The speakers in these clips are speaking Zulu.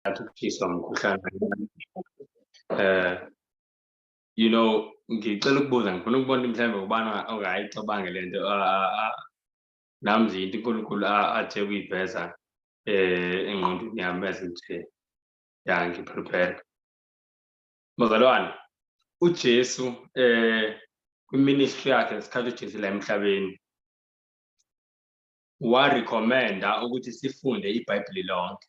Athi ukushiswa umkhuhlane. Eh you know ngicela ukubuza, ngifuna ukubona mhlawumbe ubani ongayicabange lento, nami nje into uNkulunkulu athe ukuyiveza engqondweni yami as nje ya ngiprepare. Bazalwane, uJesu kwiministry yakhe, ngesikhathi uJesu la emhlabeni, warecommenda ukuthi sifunde iBhayibheli lonke.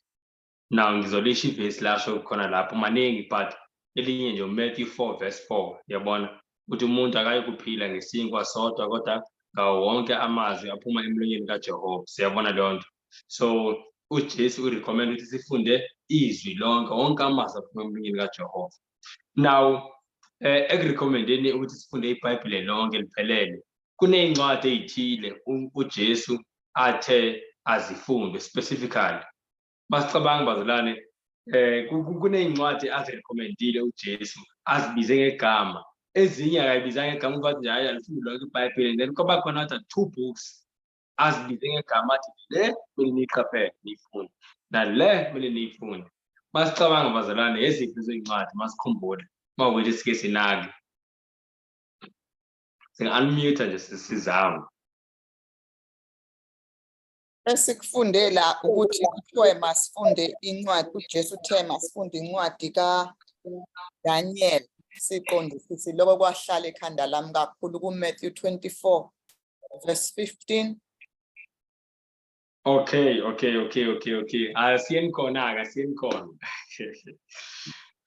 Now ngizolisho ivesi lasho khona lapho, maningi, but elinye nje uMatthew 4 verse 4, yabona ukuthi umuntu akayikuphila ngesinkwa sodwa kodwa ngawo wonke amazwi aphuma emlonyeni kaJehova. Siyabona leyo nto. So uJesu urecommend ukuthi sifunde izwi lonke, wonke amazwi aphuma emlonyeni kaJehova. Now ekurecommendeni ukuthi sifunde iBhayibheli lonke liphelele, kuney'ncwadi ey'thile uJesu athe azifunde specifically. Masicabanga bazalwane, kuney'ncwadi azirekhomendile uJesu, azibize ngegama, ezinye akayibizanga ngegama, ubathi nje hayi, alifunde lonke iBhayibheli. Then kwaba khona wathi two books azibize ngegama, athi le kumele niyiqaphele niyifunde, nale kumele niyifunde. Masicabanga bazalwane, eziphi lezo y'ncwadi? Masikhumbule uma ukuthi sike sinake, singa-unmute nje sizame. Esikufunde la ukuthi kuthiwe masifunde incwadi, uJesu uthe masifunde incwadi kaDaniel, siqondisise. Lokho kwahlala ekhanda lami kakhulu kuMatthew 24 verse 15. Okay. Asiyeni khona-ke, asiyeni khona.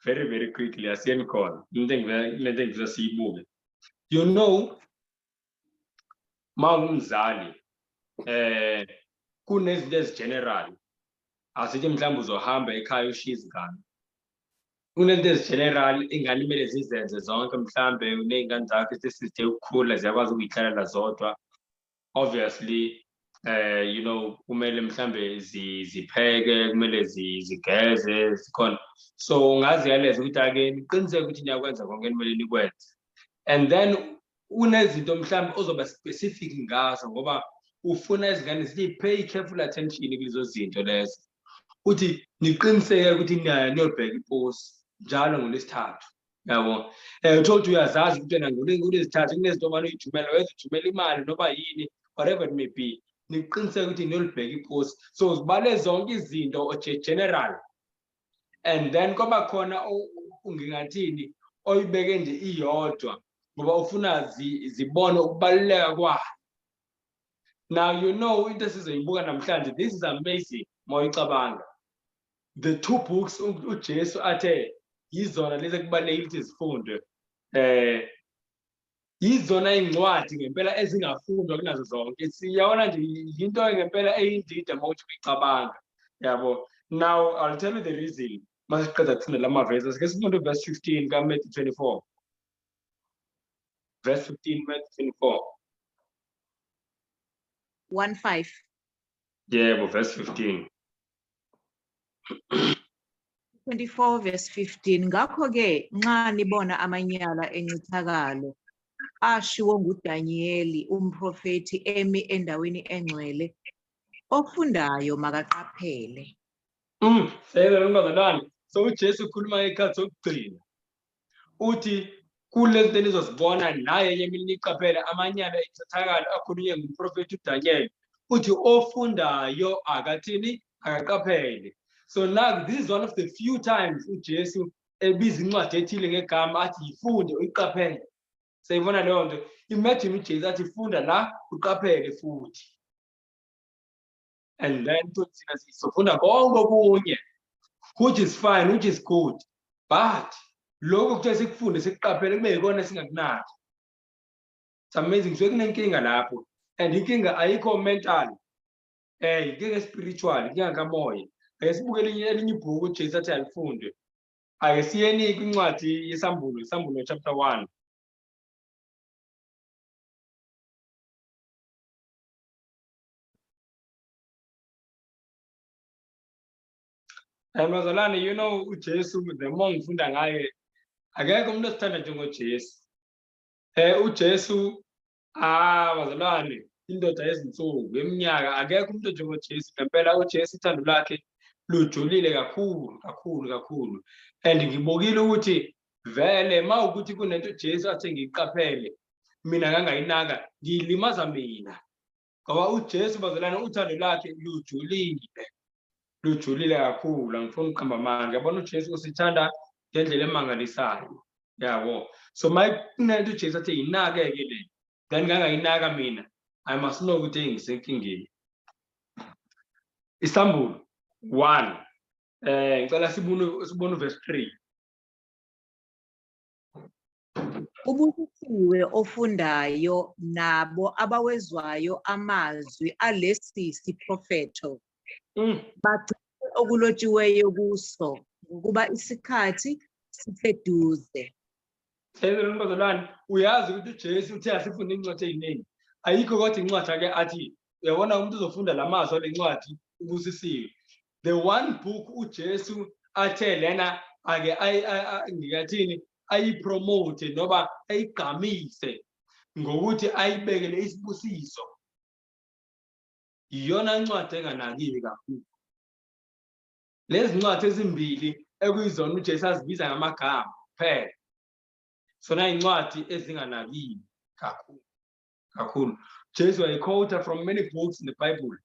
Very, very quickly, asiyeni khona. Into lento engifisa siyibuke. Ma ungumzali, kunezinto ezigeneral. Asithi mhlawumbe uzohamba ekhaya ushiye izingane. Kunento ezigeneral ingane kumele zizenze zonke, mhlambe uney'ngane zakho esesizithe ukukhula, ziyakwazi ukuyihlalela zodwa. Obviously, kumele mhlambe zipheke, kumele zigeze, zikhona. So ungaziyaleza ukuthi ake niqiniseke ukuthi niyakwenza konke enimele nikwenze. And then unezinto mhlambe ozoba specific ngazo ngoba ufuna izingane zithi pay careful attention kulezo zinto lezo. Uthi niqiniseke ukuthi niyaya niyobheka iposi njalo ngoLwesithathu. Yabo. Uthola ukuthi uyazazi ukuthi wena ngolwesithathu kunezinto omane uyijumela, whether ujumela imali noma yini, whatever it may be. Niqiniseke ukuthi niyolibheka iposi. So zibale zonke izinto general. And then kwaba khona ngingathini oyibeke nje iyodwa ngoba ufuna zibone ukubaluleka kwayo. Now you know into esizoyibuka namhlanje, this is amazing mawuyicabanga. The two books uJesu athe yizona lezi ekubalulekile ukuthi zifundwe, yizona incwadi ngempela ezingafundwa kunazo zonke. Siyabona nje yinto ngempela eyindida mawuthi uyicabanga, yabo. Now I'll tell you the reason masiqeda kufunda lama verses. Sike sifunde verse 15 kaMatthew 24. Verse 15, Matthew 24. 1:5. Yebo, verse 15. 24 verse 15. Ngakho-ke nxa nibona amanyala encithakalo ashiwo nguDanyeli umprofethi emi endaweni engcwele, ofundayo makaqaphele. Seyela bazalwane. So uJesu ukhuluma ngekhathi sokugcina. Uthi kulezi zinto enizozibona naye enye imini niqaphele amanyala encithakalo akhulunywe ngumprofethi uDaniel. Uthi ofundayo akathini, akaqaphele. So now this is one of the few times uJesu ebiza incwadi ethile ngegama, athi yifunde uyiqaphele. Siyibona leyo nto. Imagine uJesu athi funda la uqaphele futhi. And then thina sizofunda konke okunye, which is fine, which is good, but lokho kuthiwa sikufunde sikuqaphele kube yikona esingakunaki. It's amazing. So kunenkinga lapho, and inkinga ayikho mental, inkinga spiritual, inkinga kamoya. Ake sibuke elinye ibhuku uJesu athi alifundwe. Ake siyeni kwincwadi yeSambulo, iSambulo chapter 1. Bazalwane, you know uJesu, the more ngifunda ngaye, akekho umuntu osithanda njengoJesu. UJesu, bazalwane, indoda yezinsuku, yeminyaka, akekho umuntu njengoJesu. Ngempela uJesu uthando lwakhe Lujulile kakhulu kakhulu kakhulu, and ngibukile ukuthi vele uma ukuthi kunento uJesu athe ngiyiqaphele mina ngangayinaka, ngiyilimaza mina, ngoba uJesu bazalwane uthando lakhe lujulile, lujulile kakhulu. Angifuni ukuqamba amanga, yabona uJesu usithanda ngendlela emangalisayo, yabo. So uma kunento uJesu athe yinake-ke le, then ngangayinaka mina, I must know ukuthi ngisenkingeni. Isambulo 1, ngicela sibone verse 3. Ubusisiwe ofundayo nabo abawezwayo amazwi alesi siprofetho, bagcine okulotshiweyo kuso, ngokuba isikhathi siseduze. Senzele bazalwane, uyazi ukuthi uJesu uthe asifunde incwadi eziningi. Ayikho kodwa incwadi ake athi uyabona umuntu uzofunda lamazwi alencwadi ubusisiwe. The one book uJesu athe lena ake ngingathini ayipromote noba ayigqamise ngokuthi ayibekele isibusiso, iyona ncwadi enganakiwe kakhulu. Lezi ncwadi ezimbili ekuyizona uJesu azibiza ngamagama kuphela, sona incwadi ezinganakiwe kakhulu kakhulu. Jesu wayiquota from many books in the Bible.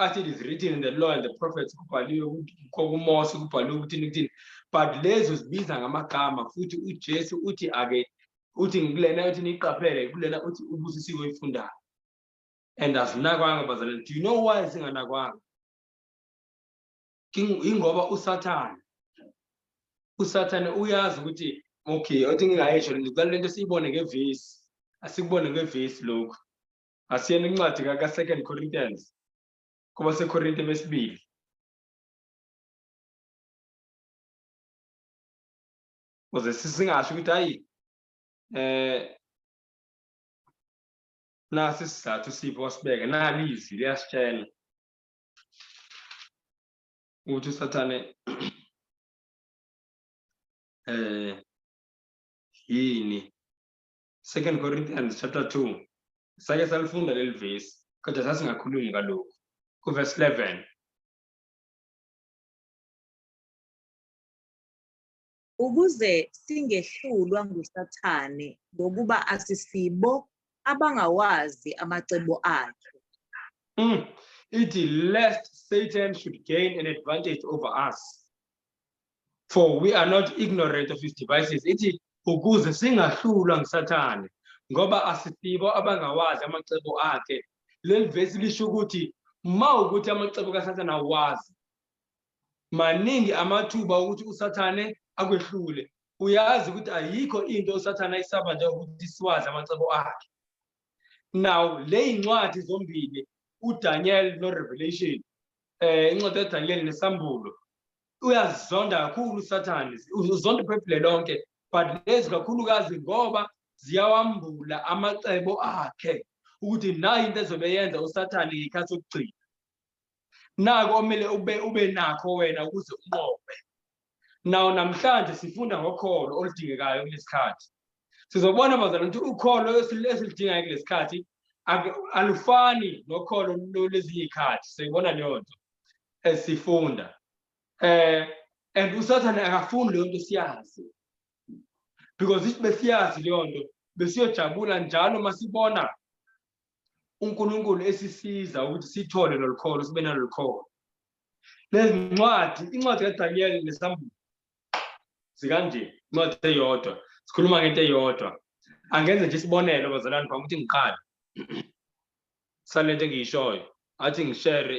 Athi it is written in the law and the prophets, kubhaliwe kuMose, kubhaliwe ukuthini ukuthini, but lezo zibiza ngamagama. Futhi uJesu uthi ake uthi kulena uthi niqaphele, kulena uthi ubusisiwe oyifundayo, and azinakwanga bazalwane. Do you know why zinganakwanga? Ingoba uSathane uyazi ukuthi okay, othi ngingayisho ngicela lento siyibone ngevesi, asikubone ngevesi lokhu. Asiyeni incwadi ka 2 Corinthians, kuba seKorinte besibili. Ukuze singasho ukuthi hayi nasi isizathu sipho wasibeke, nali izwi liyasitshela ukuthi uSathane yini. 2 Corinthians chapter 2, sake salifunda leli vesi kodwa sasingakhulumi ngalokhu, kuverse 11. Ukuze singehlulwa nguSathane, ngokuba asisibo abangawazi amacebo akhe. Ithi lest Satan should gain an advantage over us, for we are not ignorant of his devices. Ithi ukuze singahlulwa nguSathane, ngoba asisibo abangawazi amacebo akhe. Leli vesi lisho ukuthi ma ukuthi amacebo kaSathane awazi, maningi amathuba ukuthi uSathane akwehlule. Uyazi ukuthi ayikho into uSathane ayisaba njengokuthi siwazi amacebo akhe. Now le incwadi zombili, uDaniel no Revelation, incwadi kaDaniel nesambulo, uyazonda kakhulu uSathane, uzonda iBhayibheli lonke, but lezi kakhulukazi ngoba ziyawambula amacebo akhe ukuthi nayi into ezobe yenza uSathane ngekhathi sokugcina. Nako omele ube nakho wena ukuze unqobe. Now namhlanje sifunda ngokholo oludingekayo kulesikhathi. Sizobona bazalwane ukuthi ukholo esiludingayo kulesikhathi alufani nokholo lwezinye izikhathi. Siyibona leyo nto esifunda. And uSathane akafuni leyo nto siyazi. Because if besiyazi leyo nto besiyojabula njalo masibona uNkulunkulu esisiza ukuthi sithole lolu kholo, sibe nalolu kholo. Lezi ncwadi, incwadi kaDaniel nesambulo zikanje, incwadi eyodwa, sikhuluma ngento eyodwa. Angenze nje isibonelo bazalwane phambi ukuthi ngiqale salento engiyishoyo, athi ngishare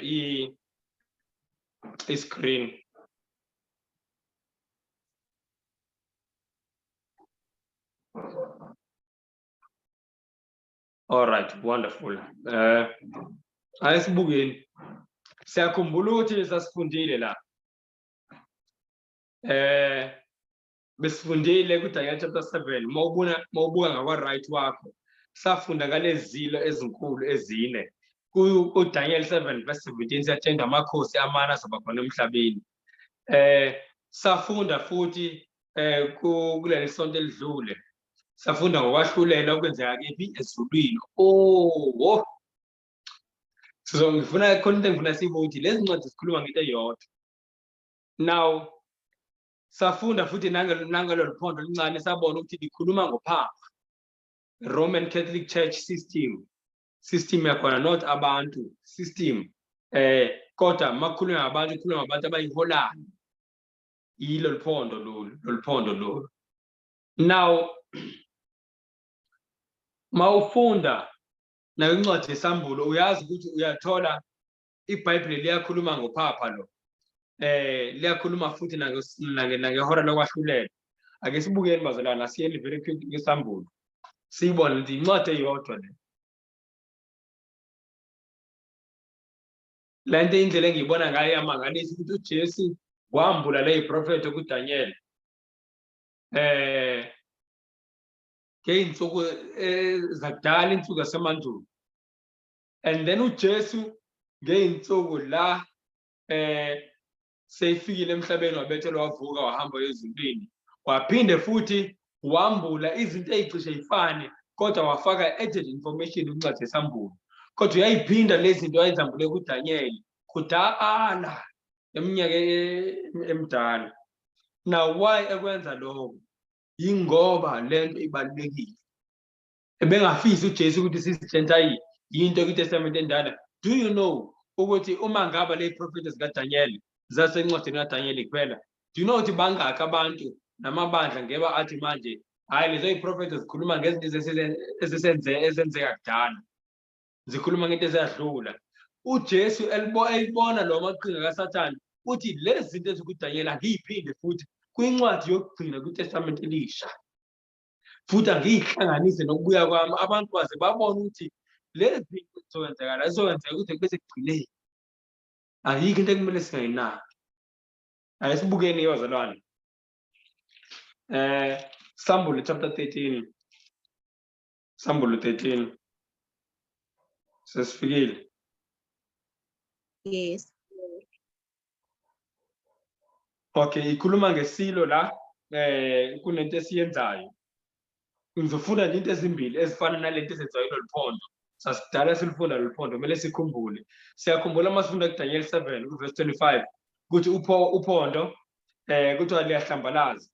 i-screen. All right, wonderful. Ayisibukeni. Siyakhumbula ukuthi sasifundile la. Besifundile kuDaniel chapter 7. Mawubuka ngakwa right wakho, safunda ngalezilo ezinkulu ezine. KuDaniel 7 verse 17 siyatshenda amakhosi amane azoba khona emhlabeni. Safunda futhi kuleli sonto elidlule. Safunda ngokwahlulela okwenzeka kephi ezulwini. Oh, oh. So ngifuna khona into engifuna siyibone ukuthi lezi ncwadi zikhuluma ngento eyodwa. Now safunda futhi nangalolu phondo oluncane, sabona ukuthi likhuluma ngophapha, Roman Catholic Church system yakhona, not abantu system, kodwa makukhulunywa ngabantu, kukhulunywa ngabantu abayiholayo, yilo luphondo lolu, lolu phondo lolu. Now mawufunda nayo incwadi yeSambulo, uyazi ukuthi uyathola iBhayibheli liyakhuluma ngophapha lo, liyakhuluma futhi nangehora lokwahlulela. Ake sibukeni bazalwane, asiyeni very quick kwiSambulo, siyibone ukuthi incwadi eyodwa le. Le nto indlela engiyibona ngayo iyamangalisa ukuthi uJesu wambula le prophet kuDaniel ngey'nsuku zakudala, insuku zasemandulo, and then uJesu ngey'nsuku la seyifikile emhlabeni, wabethelwa, wavuka, wahamba ezulwini, waphinde futhi wambula izinto ey'cishe y'fane, kodwa wafaka added information kwincwadi yeSambulo. Kodwa uyayiphinda lezi zinto wayezambule kuDaniel kudala, eminyaka emidala. Now why ekwenza lokho? Yingoba lento ibalulekile. Ebengafisi uJesu ukuthi sizitshentsha yinto kwiTestament endala. Do you know ukuthi uma ngaba le prophet zikaDaniel zasencwadini kaDaniel kuphela, do you know ukuthi bangakhi abantu namabandla ngeba athi manje hayi, lezo yiprofetho zikhuluma ngezinto ezenzeka kudala, zikhuluma ngento eziyadlula? UJesu elibona lo maqhinga kaSathane, uthi lezi zinto ezikuDaniel angiyiphinde futhi kwincwadi yokugcina kwiTestament elisha, futhi angiyihlanganise nokubuya kwami, abantu baze babone ukuthi lezi zinto zizokwenzeka zizokwenzeka ukuthi kube sekugcineni. Ayikho into ekumele singayinaki. Ake sibukeni bazalwane, Sambulo chapter 13, Sambulo 13, sesifikile. Yes. Okay, ikhuluma ngesilo la, kunento esiyenzayo. Ngizofunda nje into ezimbili ezifana nalento ezenziwa yilolu phondo. Sasidala silufunda lolu phondo, kumele sikhumbule. Siyakhumbula uma sifunda kuDaniel 7 kuverse 25 ukuthi uphondo kuthiwa liyahlambalaza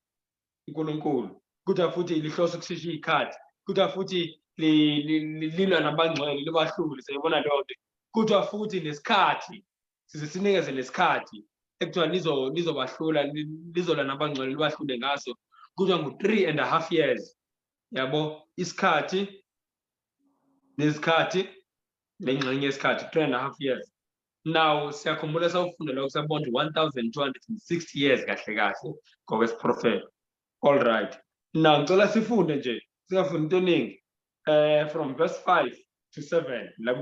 uNkulunkulu, kuthiwa futhi lihlosa ukushisha iy'khathi, kuthiwa futhi lilwa nabangcwele libahlule, siyayibona leyo nto. Kuthiwa futhi nesikhathi size sinikeze nesikhathi ekuthiwa lizobahlula, lizolwa nabangcwele libahlule ngaso, kuthiwa ngu-3.5 years, yabo, isikhathi nesikhathi nengxenye yesikhathi, 3.5 years. Now siyakhumbula sawufunda lokho, sabona 1260 years kahle kahle ngokwesiprofetho. All right, now ngicela sifunde nje, singafundi into eningi, from verse 5 to 7 la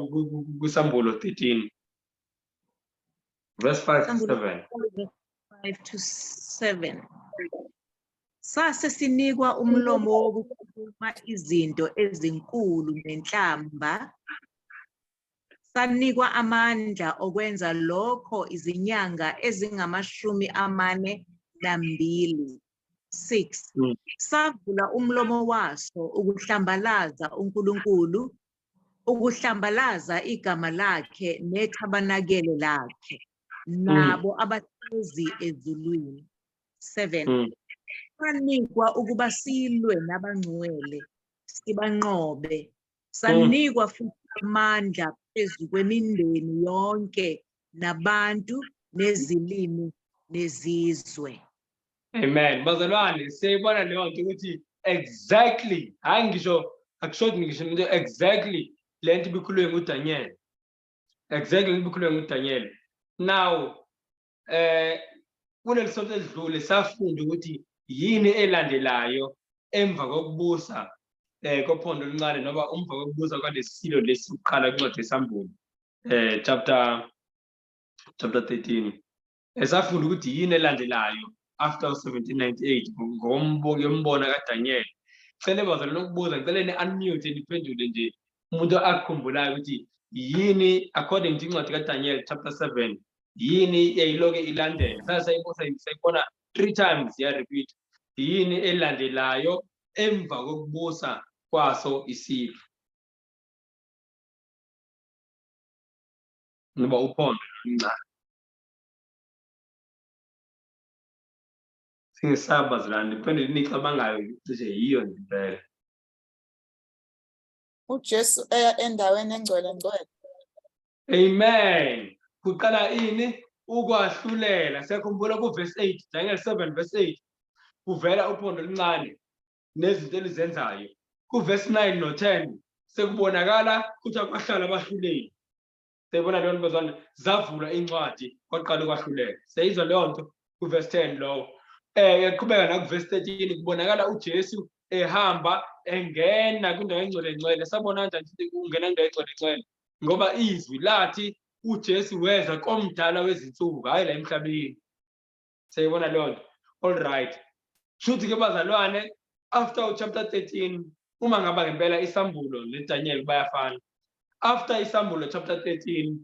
kuSambulo 13, verse 5 to Sambulo 7. 5 to 7. Sase sinikwa umlomo wokukhuluma izinto ezinkulu nenhlamba. Sanikwa amandla okwenza lokho izinyanga ezingama-42. 6. Savula umlomo waso ukuhlambalaza uNkulunkulu, ukuhlambalaza igama lakhe nethabanakele lakhe, nabo abahlezi ezulwini. 7. Sanikwa ukuba silwe nabangcwele, sibanqobe. Sanikwa futhi amandla phezu kwemindeni yonke nabantu nezilimi nezizwe. Amen. Bazalwane, siyayibona leyo nto ukuthi exactly, hayi ngisho akushodi ngisho into, exactly le nto ibikhulunywe nguDaniel. Exactly le nto ibikhulunywe nguDaniel. Now kuleli sonto elidlule safunda ukuthi yini elandelayo emva kokubusa kophondo oluncane, noma umva kokubusa kwalesilo lesi sokuqala kwincwadi yeSambulo, chapter 13. Esafunda ukuthi yini elandelayo after 1798 ngombono kaDaniel. Cele bazalwane ukubuza, ngicela ni-unmute niphendule nje umuntu akukhumbulayo ukuthi yini according to incwadi kaDaniel chapter 7, yini yayiloke ilandela. Sayibona 3 times ya repeat, yini elandelayo emva kokubusa kwaso isilo. Noma uphondo oluncane. Singesaba bazalwane, impendulo eniyicabangayo cishe yiyo nje impela. UJesu eya endaweni engcwele ngcwele. Amen. Kuqala ini? Ukwahlulela. Siyakhumbula ku-verse 8, Daniel 7 verse 8. Kuvela uphondo oluncane nezinto elizenzayo. Ku-verse 9 no-10 sekubonakala ukuthi akwahlala abahluleli. Siyayibona leyo nto bazalwane, zavulwa iy'ncwadi kwaqala ukwahlulela. Siyayizwa leyo nto ku-verse 10 lowo. Yaqhubeka naku-verse 13 kubonakala uJesu ehamba engena kwindawo engcwele ngcwele. Sabona kanjani ukuthi ungena kwindawo engcwele ngcwele? Ngoba izwi lathi uJesu weza komdala wezinsuku, hhayi la emhlabeni. Siyayibona leyo nto. All right. Shuthi ke bazalwane after chapter 13 uma ngaba ngempela isambulo neDaniel bayafana. After isambulo chapter 13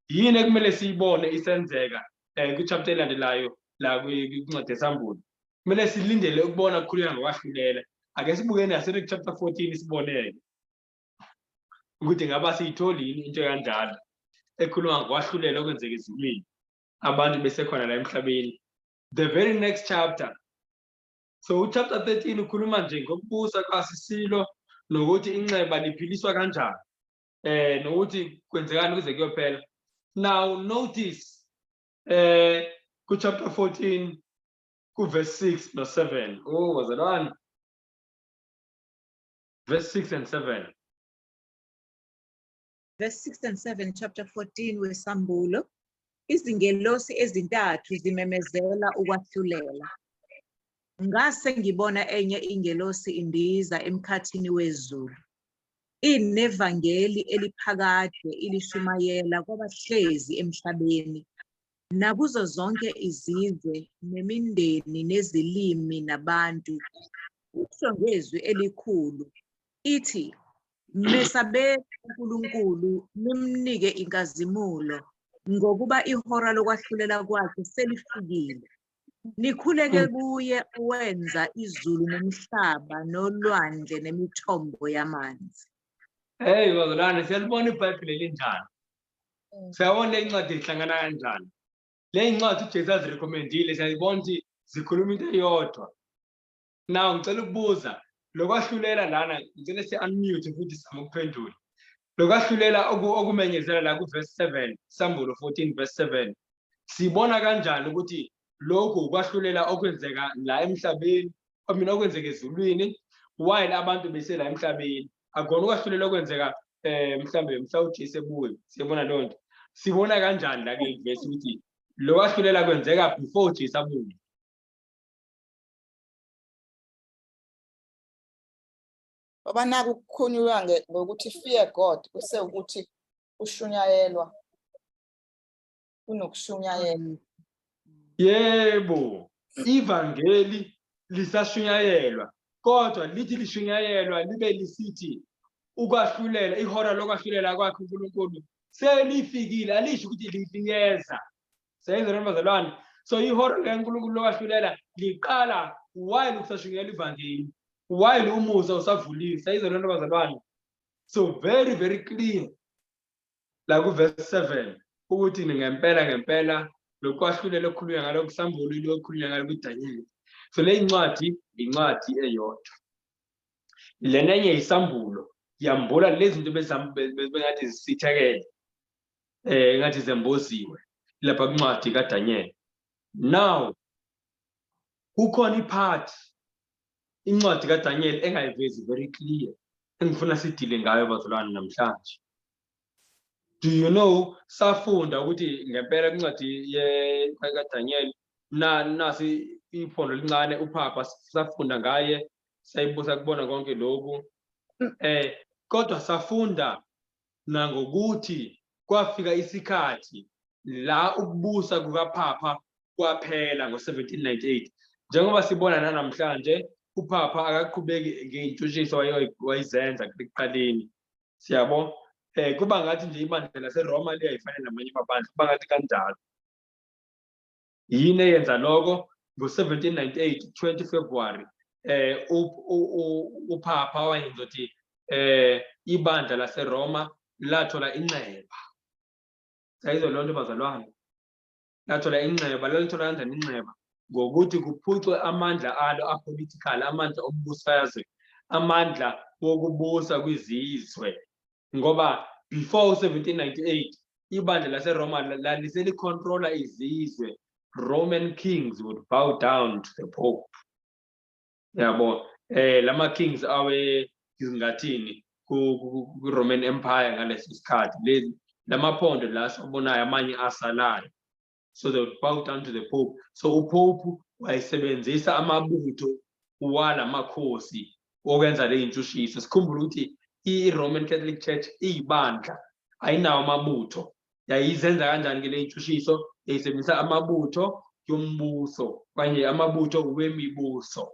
yini ekumele siyibone isenzeka kwi-chapter elandelayo la kwincwadi yesambulo. Kumele silindele ukubona kukhulunywa ngokwahlulela. Ake sibukeni asele ku-chapter 14 siboneke ukuthi ngaba siyitholi yini into kanjalo ekhuluma ngokwahlulela okwenzeka ezulwini abantu besekhona la emhlabeni. The very next chapter. So uchapter 13 ukhuluma nje ngokubusa kwasisilo nokuthi inxeba liphiliswa kanjani. Nokuthi kwenzekani kuze kuyophela. Now notice ku chapter 14 ku verse 6 no 7. Oh, bazalwane. Verse 6 and 7. Verse 6 and 7, chapter 14 weSambulo. Izingelosi ezintathu zimemezela ukwahlulela. Ngase ngibona enye ingelosi indiza emkhathini wezulu. Inevangeli eliphakade ilishumayela kwabahlezi emhlabeni, nakuzo zonke izizwe, nemindeni, nezilimi, nabantu. Usho ngezwi elikhulu, ithi, mesabeni uNkulunkulu, nimnike inkazimulo, ngokuba ihora lokwahlulela kwakhe selifikile. Nikhuleke kuye owenza izulu nomhlaba nolwandle nemithombo yamanzi. Hey bazalwane, siyalibona iBhayibheli linjani. Siyabona le incwadi ihlangana kanjani. Le incwadi uJesu azirekhomendile, siyayibona ukuthi zikhuluma into eyodwa. Now ngicela ukubuza, lokwahlulela lana, ngicela si-unmute futhi sizame ukuphendula. Lokwahlulela okumenyezela la ku-verse 7, Sambulo 14 verse 7. Sibona kanjani ukuthi lokhu ukwahlulela okwenzeka la emhlabeni, I mean okwenzeka ezulwini while abantu besela emhlabeni. Akona ukwahlulela okwenzeka mhlambe mhla uJesu ebuya. Siyabona leyo nto. Sibona kanjani la kule verse ukuthi lokwahlulela kwenzeka before uJesu abuye? Ngoba naku kukhulunywa ngokuthi fear God, kusewukuthi kushunyayelwa, kunokushunyayelwa. Yebo, ivangeli lisashunyayelwa, kodwa lithi lishunyayelwa libe lisithi ukwahlulela, ihora lokwahlulela kwakhe uNkulunkulu selifikile, alisho ukuthi liyeza. Siyayenza lento bazalwane. So ihora likaNkulunkulu lokwahlulela liqala while kusashunyayelwa ivangeli, while umusa usavuliwe. Siyayenza lento bazalwane. So very very clear la ku verse 7 ukuthi ngempela ngempela lokwahlulela okukhulunywa ngalo kusambulo lokukhulunywa ngalo kuDaniel. So le incwadi incwadi eyodwa. Lena enye isambulo yambula lezi zinto bengathi zisithekele ngathi zemboziwe lapha kuncwadi kaDaniel. Now kukhona ipart incwadi kaDaniel engayivezi very clear engifuna sidile ngayo bazalwane namhlanje. Do you know safunda ukuthi ngempela incwadi kaDaniel nasi iphondo lincane uPapa safunda ngaye, sayibusa kubona konke lokhu. Kodwa safunda nangokuthi kwafika isikhathi la ukubusa kukaPapa kwaphela ngo-1798. Njengoba sibona nanamhlanje uPapa akaqhubeki ngey'ntshutshiso wayezenza ekuqaleni. Siyabo? Kuba ngathi nje ibandla laseRoma liyayifana namanye amabandla, kuba ngathi kanjalo. Yini eyenza lokho? Ngo-1798, 20 February, uPapa wayenza ukuthi ibandla laseRoma lathola inxeba. Sayizwa loo nto, bazalwane. Lathola inxeba. Lalithola kanjani inxeba? Ngokuthi kuphucwe amandla alo apolitical, amandla ombusazwe, amandla wokubusa kwizizwe, ngoba before 1798 ibandla laseRoma laliselicontrola izizwe. Roman kings would bow down to the Pope, yabo. Lama kings awe ngingathini ku-Roman Empire ngaleso sikhathi, lezi lamaphondo la siwabonayo, amanye asalayo, so they would bow down to the Pope. So uPope wayesebenzisa amabutho walamakhosi okwenza le ntshushiso. Sikhumbule ukuthi i-Roman Catholic Church iyibandla, ayinawo amabutho. Yayizenza kanjani ke le ntshushiso? Yayisebenzisa amabutho yombuso kanye amabutho wemibuso.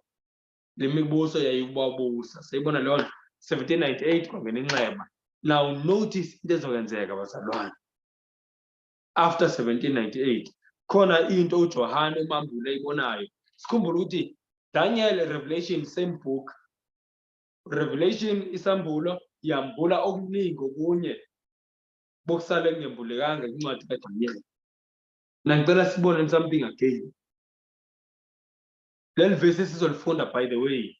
Le mibuso yayibabusa. Siyibona leyo nto. 1798 kwangena inxeba. Now notice into ezokwenzeka, bazalwane, after 1798. Khona into uJohane umambule ayibonayo. Sikhumbule ukuthi Daniel, Revelation, same book. Revelation, isambulo, yambula okuningi, okunye bokusale kungembulekanga incwadi kaDaniel. Ngicela sibone something again. Leli verse esizolifunda, by the way,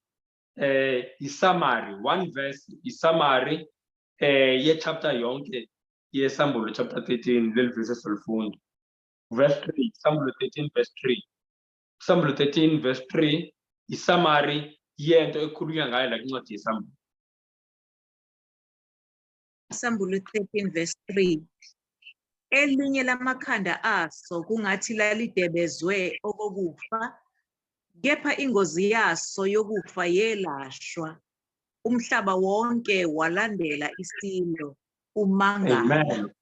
i-summary, one verse, i-summary ye-chapter yonke yesambulo, chapter 13. Leli verse esizolifunda, verse 3, Sambulo 13 verse 3. Sambulo 13 verse 3, i-summary yento ekhulunywa ngayo la kwincwadi yesambulo. Sambulo 13 verse 3. Elinye lamakhanda aso kungathi lalidebezwe okokufa, kepha ingozi yaso yokufa yelashwa. Umhlaba wonke walandela isilo umangala. Amen.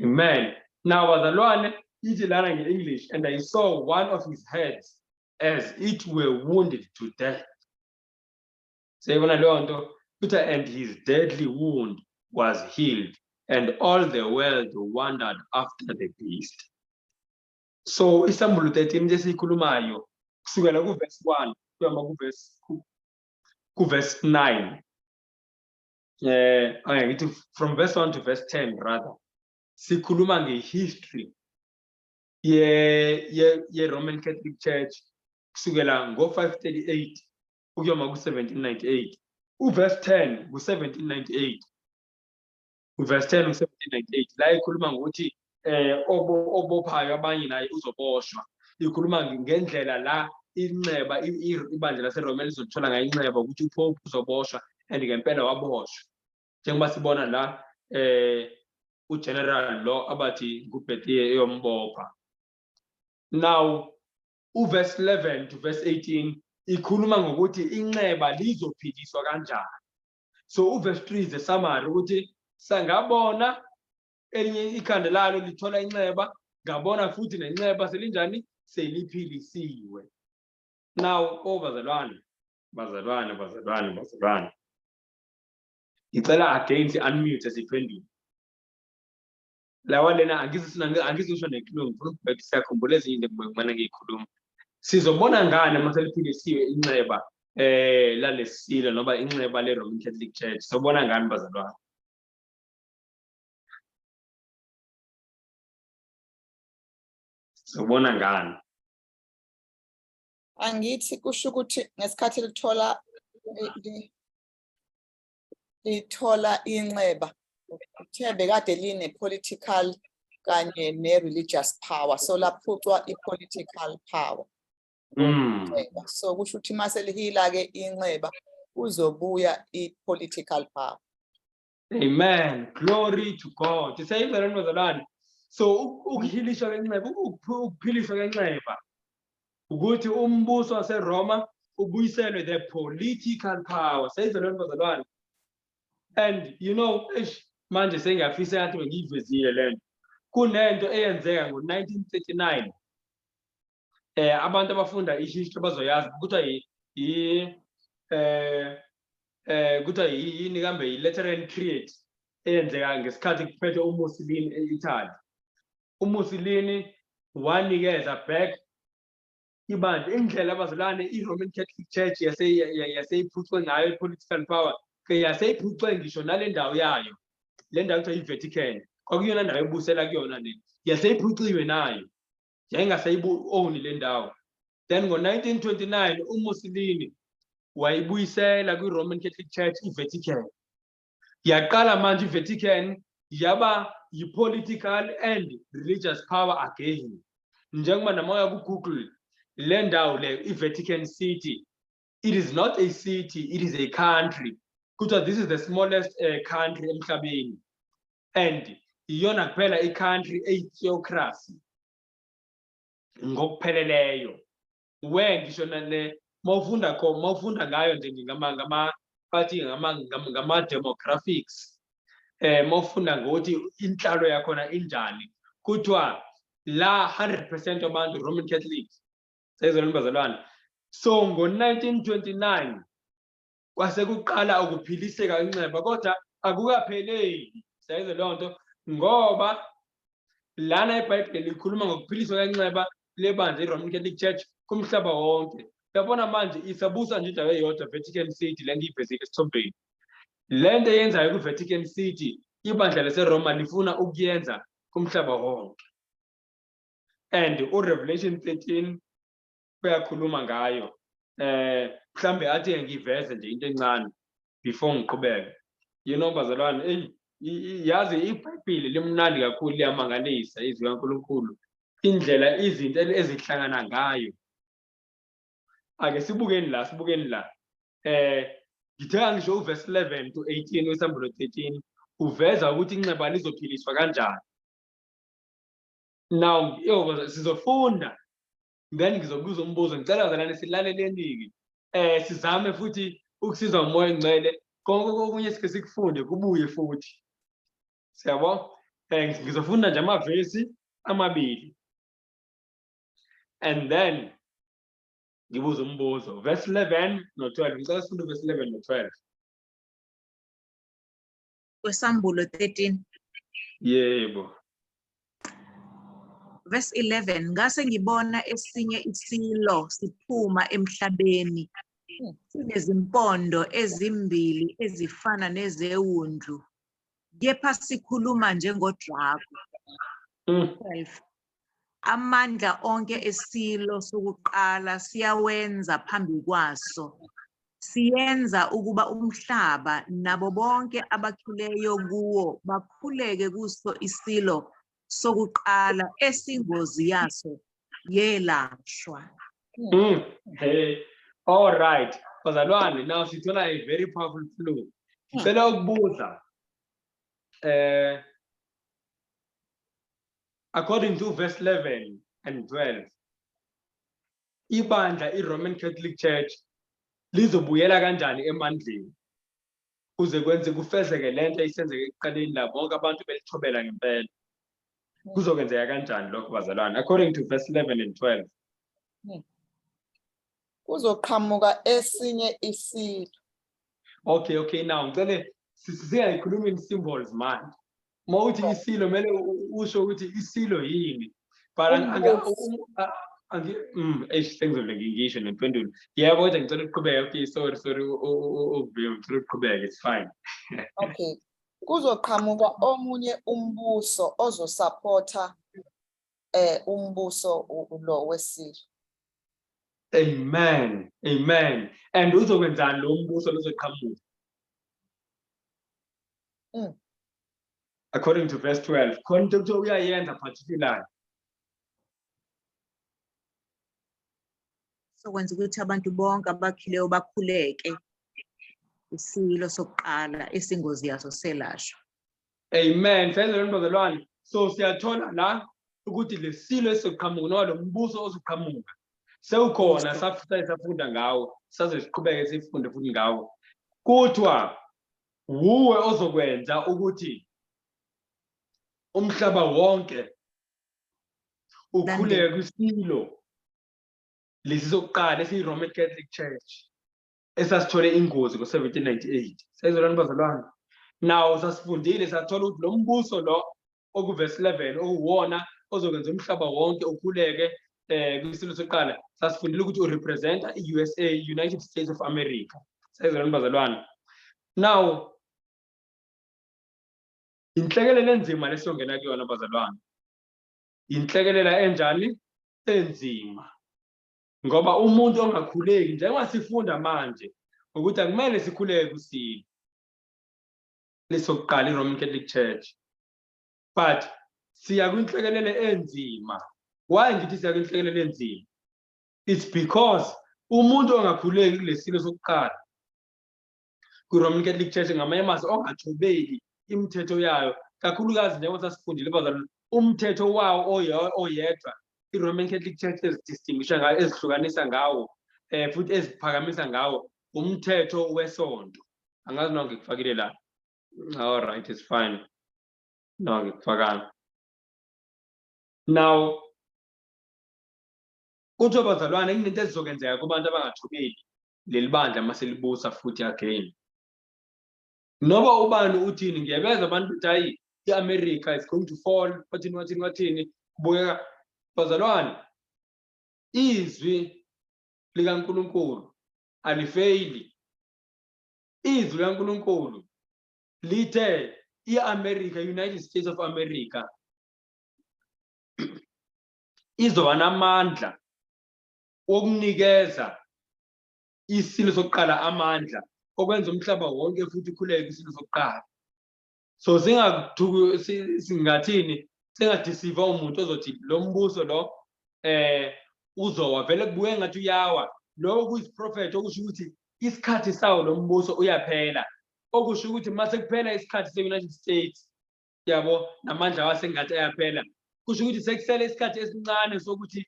Amen. Now, bazalwane, ithi lana nge-English, "And I saw one of his heads as it were wounded to death." Siyayibona leyo nto. Kuthi, "And his deadly wound was healed, and all the world wondered after the beast." So isambulo 13 into esiyikhulumayo kusukela ku-verse 1 kuyama ku-verse 9, angeke ngithi from verse 1 to verse 10 rather, sikhuluma nge-history ye Roman Catholic Church kusukela ngo-538 ukuyoma ku-1798. Uverse 10 ku-1798, uverse 10 ku-1798 la ikhuluma ngokuthi obophayo abanye naye uzoboshwa. Ikhuluma ngendlela la inxeba ibandla laseRoma lizothola ngayo inxeba, ukuthi uPope uzoboshwa, and ngempela waboshwa, njengoba sibona la uGeneral lo abathi nguBethier eyombopha. Now uverse 11 to verse 18 ikhuluma ngokuthi inxeba lizophiliswa kanjani. So uverse 3 is a summary ukuthi sangabona elinye ikhanda lalo lithola inxeba, ngabona futhi nenxeba selinjani, seliphilisiwe. Now, oh bazalwane, bazalwane, bazalwane, bazalwane, ngicela again si-unmute, siphendule lawa lena. Angizusho ne-clue, ngifuna ukubheka siyakhumbula ezinye into kumane ngiyikhuluma. Sizobona ngani uma seliphilisiwe inxeba lalesilo noma inxeba le-Roman Catholic Church? Sobona ngani, bazalwane? Sobona ngani? Angithi kusho ukuthi ngesikhathi lithola lithola inxeba, uthe bekade line-political kanye ne-religious power, so laphucwa i-political power inxeba. So kusho ukuthi mase lihila-ke inxeba, kuzobuya i-political power. Amen. Glory to God. Siyayizwa bazalwane. So ukuhilishwa kenxeba, ukuphiliswa kenxeba ukuthi umbuso waseRoma ubuyiselwe the political power. Siyayizwa bazalwane. And eish, manje sengiyafisa ngathi bengiyivezile lento. Kunento eyenzeka ngo-1939. Abantu abafunda ihistory bazoyazi, kuthiwa yi kuthiwa yini kambe, yi-Lateran Treaty eyenzeka ngesikhathi kuphethe uMussolini e-Italy. UMussolini wanikeza back ibandla. Indlela, abazalwane, i-Roman Catholic Church yaseyiphucwe ngayo i-political power, ke yaseyiphucwe ngisho nale ndawo yayo, le ndawo kuthiwa i-Vatican. Kwakuyona ndawo ebusela kuyona le. Yaseyiphuciwe nayo. Yayingasayibu-own le ndawo. Then ngo-1929 uMussolini wayibuyisela kwi-Roman Catholic Church i-Vatican. Yaqala manje i-Vatican yaba yi-political and religious power again. Njengoba namoya ku-Google le ndawo le i-Vatican City, it is not a city, it is a country. Kuthiwa this is the smallest country emhlabeni and iyona kuphela i-country eyi-theocracy ngokupheleleyo. We ngisho nale mawufunda kho mawufunda ngayo nje ngama bathi ngama demographics, mawufunda ngokuthi inhlalo yakhona injani, kuthiwa la 100% wabantu Roman Catholic. Sezona bazalwane, so ngo-1929 kwase kuqala ukuphiliseka inxeba, kodwa akukapheleli. Siyayizwa leyo nto, ngoba lana iBhayibheli likhuluma ngokuphiliswa kwenxeba lebandla i-Roman Catholic Church kumhlaba wonke. Uyabona manje isabusa nje indawo eyodwa, Vatican City, le ngiyivezile esithombeni. Le nto eyenzayo ku-Vatican City, ibandla laseRoma lifuna ukuyenza kumhlaba wonke. And uRevelation 13 uyakhuluma ngayo. Mhlambe athi ngiveze nje into encane before ngiqhubeke. Bazalwane, eyi, yazi iBhayibheli limnandi kakhulu, liyamangalisa izwi kaNkulunkulu. Indlela izinto ezihlangana ngayo. Ake sibukeni la, sibukeni la. Ngithe ngisho uverse 11 to 18 weSambulo 13 uveza ukuthi inxeba lizophiliswa kanjani. Now, yo, sizofunda then ngizobuza umbuzo. Ngicela bazalwane silaleleni-ke. Sizame futhi ukusizwa uMoya oNgcwele, konke okunye sike sikufunde kubuye futhi. Siyabo? Ngizofunda nje amavesi amabili. And then ngibuza umbuzo. Verse 11 no 12. Ngicela sifunde verse 11 no 12. Kwesambulo 13. Yebo. Verse 11, ngase ngibona esinye isilo siphuma emhlabeni, sinezimpondo ezimbili ezifana nezewundlu, kepha sikhuluma njengodrako. 12, amandla onke esilo sokuqala siyawenza phambi kwaso, siyenza ukuba umhlaba nabo bonke abakhileyo kuwo bakhuleke kuso isilo sokuqala esingozi yaso yelashwa. Hey. All right. Bazalwane, now sithola a very powerful clue. Ngicela ukubuza. According to verse 11 and 12, ibandla iRoman Catholic Church lizobuyela kanjani emandleni kuze kwenze kufezeke lento eyisenzeke ekuqaleni la bonke abantu belithobela ngempela? Kuzokwenzeka kanjani lokho, bazalwane, according to verse 11 and 12? Kuzoqhamuka esinye isilo. Okay, now ngicele singayikhulumi in symbols manje. Uma uthi isilo kumele usho ukuthi isilo yini. But Umbuso. Eish, sengizobe ngisho nempendulo. Yebo, kodwa ngicela ukuqhubeka. Okay, sorry, sorry, ukuvimba, ngicela ukuqhubeka, it's fine. Okay. Kuzoqhamuka omunye umbuso ozosupporta umbuso lo wesilo. Amen. Amen. And uzokwenzani lo mbuso lozoqhamuka? According to verse 12, khona into ekuthiwa uyayenza particularly. Sokwenza ukuthi abantu bonke abakhileyo bakhuleke isilo sokuqala esingozi yaso selashwa. Amen. Senzele bazalwane. So siyathola la ukuthi lesilo esizoqhamuka noma lo mbuso ozoqhamuka sewukhona, safunda ngawo, saze siqhubeke sifunde futhi ngawo. Kuthiwa wuwe ozokwenza ukuthi umhlaba wonke ukhuleke kwisilo lesi sokuqala esiyi-Roman Catholic Church esasithole ingozi ngo-1798. Sezolani bazalwane? Now sasifundile sathola ukuthi lo mbuso lo okuvesi 11 okuwona ozokwenza umhlaba wonke ukhuleke kwisilo sokuqala, sasifundile ukuthi urepresenta i-USA, United States of America. Sezolani bazalwane? Now Inhlekelele enzima lesiyongena kuyona, bazalwane. Inhlekelela enjani? Enzima. Ngoba umuntu ongakhuleki, njengoba sifunda manje ukuthi akumele sikhuleke kusilo lesokuqala, i-Roman Catholic Church, but siya kwinhlekelele enzima. Why ngithi siya kwinhlekelele enzima? It's because umuntu ongakhuleki kulesilo sokuqala, kwi-Roman Catholic Church, ngamanye amazwi ongathobeli imithetho yayo, kakhulukazi njengoba sasifundile, bazalwane, umthetho wawo oyedwa i-Roman Catholic Church ezidistinguisha ngayo, ezihlukanisa ngawo, futhi eziphakamisa ngawo, umthetho wesonto. Angazi noma ngikufakile la. All right, it's fine. No, ngikufakanga. Now kuthiwa, bazalwane, kunento ezizokwenzeka kubantu abangathobeli leli bandla uma selibusa futhi again. Noba ubani uthini, ngiyabeza abantu bethi, "Hayi, i-America is going to fall," wathini, wathini, wathini. Kubukeka, bazalwane, izwi likaNkulunkulu alifeyili. Izwi likaNkulunkulu lithe i-America, United States of America, izoba namandla wokunikeza isilo sokuqala amandla okwenza umhlaba wonke futhi ukhuleke isilo sokuqala. So singathuku, singathini, singadeceive umuntu ozothi lo mbuso lo uzowa. Vele kubuye ngathi uyawa. Lokho kuyisiprofetho okusho ukuthi isikhathi sawo lo mbuso uyaphela, okusho ukuthi mase kuphela isikhathi se-United States, yabo, namandla wasengathi ayaphela, kusho ukuthi sekusele isikhathi esincane sokuthi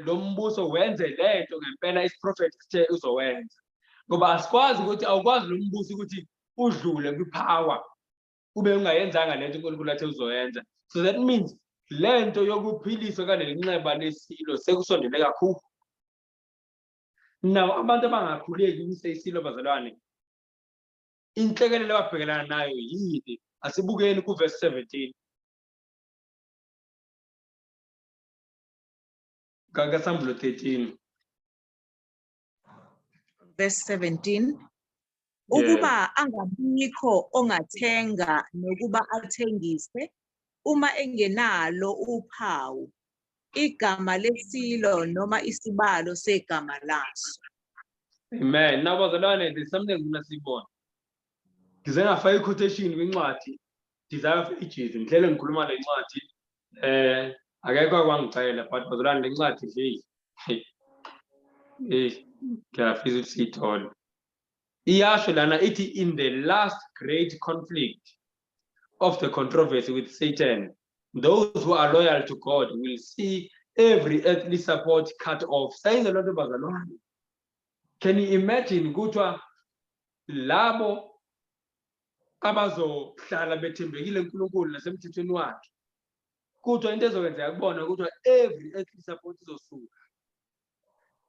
lo mbuso wenze lento ngempela isiprofetho sithe uzowenza, ngoba asikwazi ukuthi, awukwazi lo mbuso ukuthi udlule kwipower ube ungayenzanga lento uNkulunkulu athe uzoyenza. So that means lento yokuphiliswa kaleli nxeba lesilo sekusondele kakhulu. Now abantu abangakhuleki kuseyisilo, bazalwane, inhlekelele ababhekelana nayo yini? Asibukeni kuverse 17 kaSambulo 13. Verse 17: Ukuba angabikho ongathenga nokuba athengise uma engenalo uphawu, igama lesilo noma isibalo segama laso. Amen. Now, bazalwane, there's something ngifuna siyibone. Ngize ngafaka i-quotation kwincwadi Desire of Ages. Ngihlele ngikhuluma le ncwadi, akekho akwangicela, but bazalwane, le ncwadi nje, hey, ngiyafisa ukuthi siyithole. Iyasho lana, ithi, "In the last great conflict of the controversy with Satan, those who are loyal to God will see every earthly support cut off." Sayizo loo nto, bazalwane. Can you imagine? Kuthiwa labo abazohlala bethembekile kuNkulunkulu nasemthethweni wakhe, kuthiwa into ezokwenzeka kubona, kuthiwa every earthly support izosuka.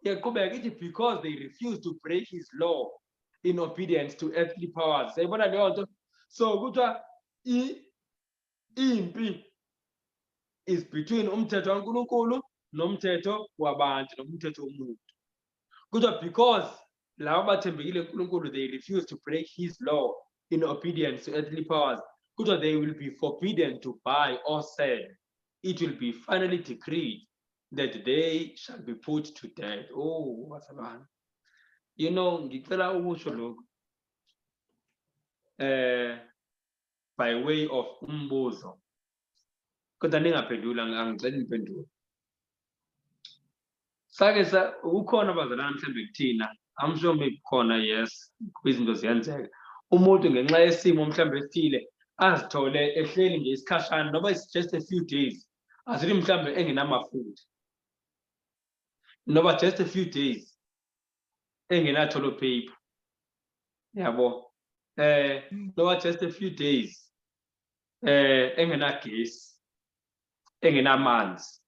Iyaqhubeka ithi, "Because they refuse to break his law in obedience to earthly powers." Sayibona leyo nto. So kuthiwa impi is between umthetho kaNkulunkulu nomthetho wabantu nomthetho womuntu. Kuthiwa because laba bathembekile kuNkulunkulu, they refuse to break his law in obedience to earthly powers, kuthiwa they will be forbidden to buy or sell. It will be finally decreed that they shall be put to death. Oh, bazalwane, ngicela ukusho lokhu by way of umbuzo, kodwa ningaphendula, angiceli impendulo. Sake sa ukhona, bazalwane, mhlambe kuthina, I'm sure maybe khona, yes, izinto ziyenzeka, umuntu ngenxa yesimo mhlambe esithile azithole ehleli nje isikhashana, noba it's just a few days, asithi mhlambe engenamafutha, noba just a few days engena-toilet paper, yabo, noba just a few days engenagesi, engenamanzi,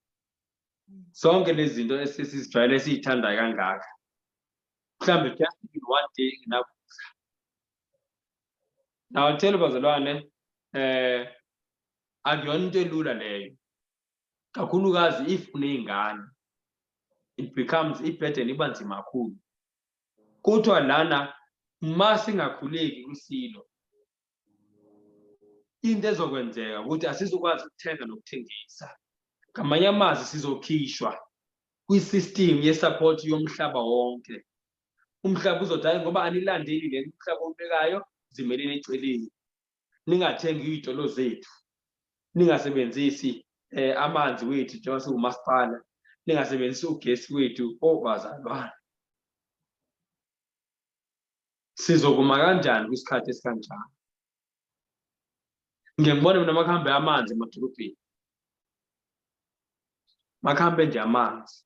zonke lezi zinto esesizijwayele, esiyithandayo kangaka, mhlambe just even one day engenakudla. Now tell, bazalwane, akuyona into elula leyo, kakhulukazi if uney'ngane, it becomes iburden, iba nzima kakhulu. Kuthiwa lana ma singakhuleki kwisilo, Into ezokwenzeka ukuthi asizokwazi ukuthenga nokuthengisa. Ngamanye amazwi sizokhishwa kwi-system ye-support yomhlaba wonke. Umhlaba uzothi hayi, ngoba anilandeli le umhlaba owubekayo, zimeleni eceleni, ningathengi iy'tolo zethu, ningasebenzisi amanzi wethu njengoba siwumasipala, ningasebenzisi ugesi wethu. Obazalwane, sizokuma kanjani kwisikhathi esikanjani? Ngike ngibone mina makuhambe amanzi emadolobheni, makuhambe nje amanzi,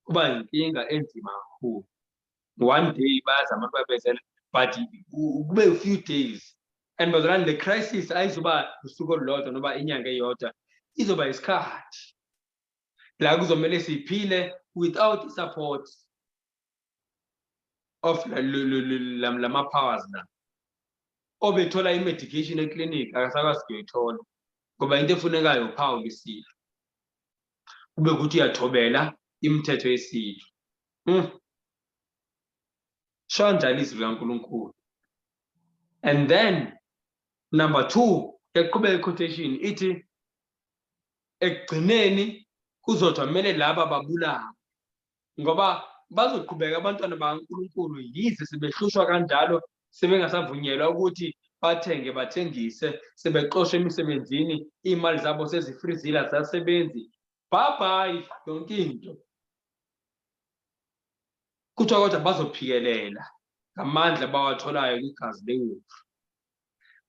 kuba inkinga enzima kakhulu. One day bayazama abantu babezela, but kube a few days. And bazalwane, le crisis ayizuba usuku olulodwa noma inyanga eyodwa, izoba isikhathi la kuzomele siphile without support of lama powers la. Obethola i-medication eklinikhi akasakwazi kuyithola, ngoba into efunekayo uphawu lwesilo, kube ukuthi uyathobela imithetho yesilo. Sho njalo izwi likaNkulunkulu. And then number 2, yaqhubeka i-quotation ithi ekugcineni kuzothiwa kumele laba babulawe, ngoba bazoqhubeka abantwana bakaNkulunkulu yize sebehlushwa kanjalo, sebengasavunyelwa ukuthi bathenge bathengise, sebexoshwe emisebenzini, iy'mali zabo sezifrizile, azisasebenzi, bye bye yonke into. Kuthiwa kodwa bazophikelela ngamandla abawatholayo kwigazi lewundlu.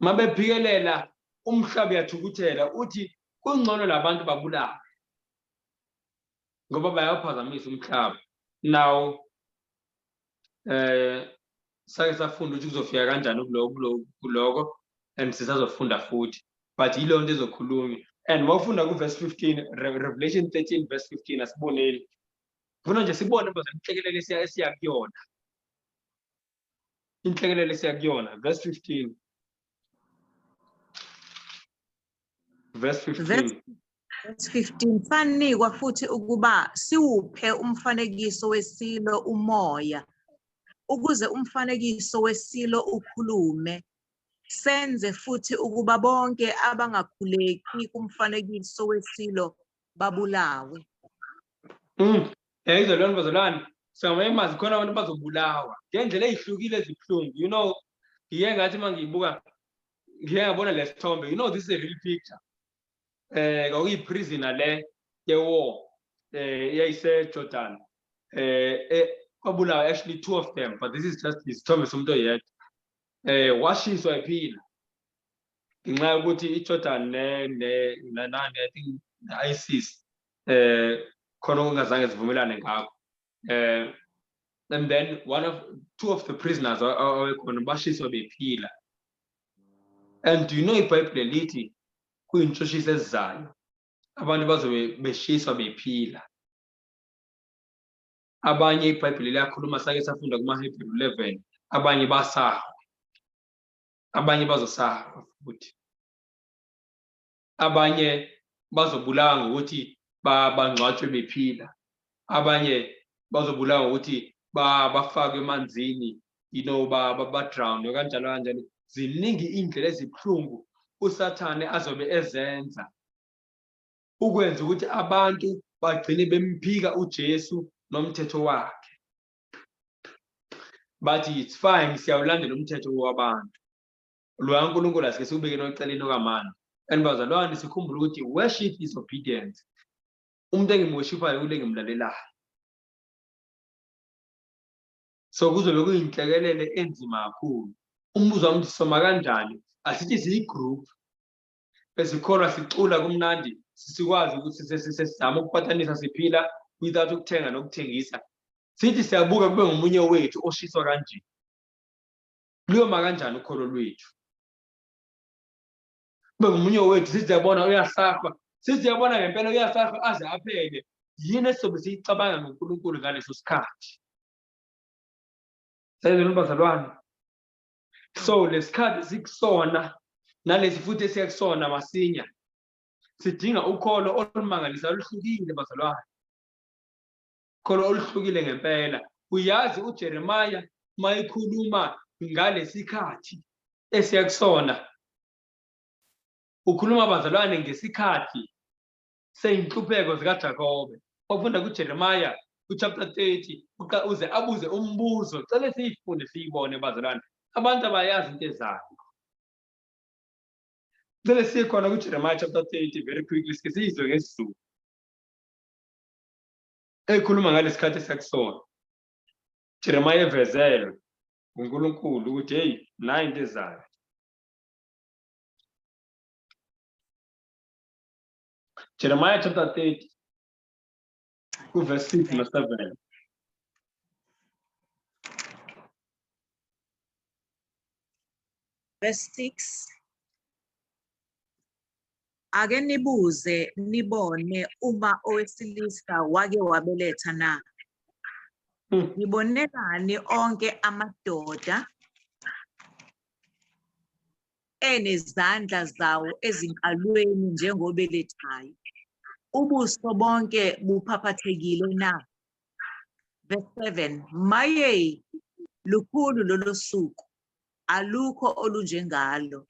Uma bephikelela, umhlaba uyathukuthela, uthi kungcono labantu babulawe ngoba bayawuphazamisa umhlaba. Now sake safunda ukuthi kuzofika kanjani kuloko, and sisazofunda futhi, but yileyo nto ezokhulunywa. And mawufunda ku-verse 15, Revelation 13 verse 15, asiboneni. Ngifuna nje sibone manje inhlekelele esiya kuyona. Inhlekelele esiya kuyona, verse 15. Verse 15. Verse 15, sanikwa futhi ukuba siwuphe umfanekiso wesilo umoya, ukuze umfanekiso wesilo ukhulume, senze futhi ukuba bonke abangakhuleki kumfanekiso wesilo babulawe. Yayizwa leyo nto bazalwane, singamaye khona abantu bazobulawa ngendlela ezihlukile ezibuhlungu. Ngiye ngathi uma ngiyibuka, ngiye ngabona le sithombe, this is a real picture. Kwakuyi-prisoner le ye-war, eyayise Jordan. Kwabulawa actually 2 of them, but this is just isithombe somuntu oyedwa. Washiswa ephila ngenxa yokuthi iJordan ne I think ne-ISIS khona okungazange zivumelane ngakho. And then 2 of the prisoners abekhona bashiswa bephila. And do you know iBhayibheli lithi kuyintshutshiso ezizayo abantu bazobe beshiswa bephila. Abanye iBhayibheli liyakhuluma, sake safunda kumaHebheru 11, abanye basahwa, abanye bazosahwa futhi, abanye bazobulawa ngokuthi bangcwatshwe bephila, abanye bazobulawa ngokuthi bafakwe emanzini, ba-drown kanjalo kanjalo. Ziningi iy'ndlela ezibuhlungu uSathane azobe ezenza ukwenza ukuthi abantu bagcine bemphika uJesu nomthetho wakhe. Bathi it's fine, siyawulandela umthetho wabantu, lo kaNkulunkulu asike siwubeke noceleni okamanje. And bazalwane, sikhumbule ukuthi worship is obedience. Umuntu engimworshiphayo ule ngimlalelayo. So kuzobe kuyinhlekelele enzima kakhulu. Umbuzo wami uthi soma kanjani? Asithi siyi-group esikholwa sicula kumnandi, sikwazi ukuthi sesizama ukupatanisa siphila without ukuthenga nokuthengisa. Sithi siyabuka kube ngomunye wethu oshiswa kanje. Luyoma kanjani ukholo lwethu? Kube ngomunye wethu, sithi siyabona uyasahwa, sithi siyabona ngempela uyasahwa aze aphele. Yini esizobe siyicabanga ngoNkulunkulu ngaleso sikhathi? Sayizona bazalwane. So lesikhathi sikusona nalesi futhi esiya kusona masinya, sidinga ukholo olumangalisayo oluhlukile bazalwane. Ukholo oluhlukile ngempela. Uyazi uJeremiah mayikhuluma ngalesikhathi esiya kusona, Ukhuluma bazalwane ngesikhathi seyinhlupheko zikaJakobe. Wafunda kuJeremiah kuchapter 30 uze abuze umbuzo. Cela siyifunde siyibone bazalwane. Abantu abayazi into ezayo. Cela siye khona kuJeremiah chapter 30 very quickly sike siyizwe ngesiZulu. Ekhuluma ngalesikhathi esakusona. Jeremiah evezelwe uNkulunkulu ukuthi hey nayi into ezayo. Jeremiah chapter 30 kuverse 6 no 7. Verse 6. Ake nibuze nibone uma owesilisa wake wabeletha na. Nibonelani onke amadoda enezandla zawo ezinkalweni njengobelethayo. Ubuso bonke buphaphathekile na? Verse 7. Maye, lukhulu lolo suku, alukho olunjengalo.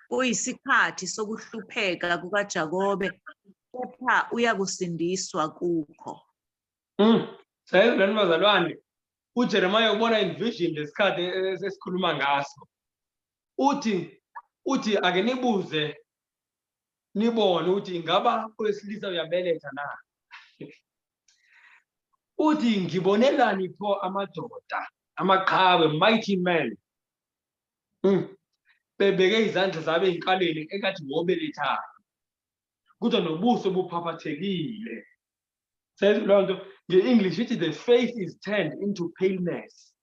Kuyisikhathi sokuhlupheka kukaJakobe, kepha uyakusindiswa kukho. Sayizwa bazalwane, uJeremiah ubona in vision lesikhathi esikhuluma ngaso. Uthi ake nibuze nibone ukuthi ingaba owesilisa uyabeletha na. Uthi ngibonelani pho amadoda, amaqhawe, mighty men. Bebeke izandla zabo ey'nkalweni engathi ngobelethayo. Kodwa nobuso buphaphathekile. Says loo nto nge-English ithi the face is turned into paleness.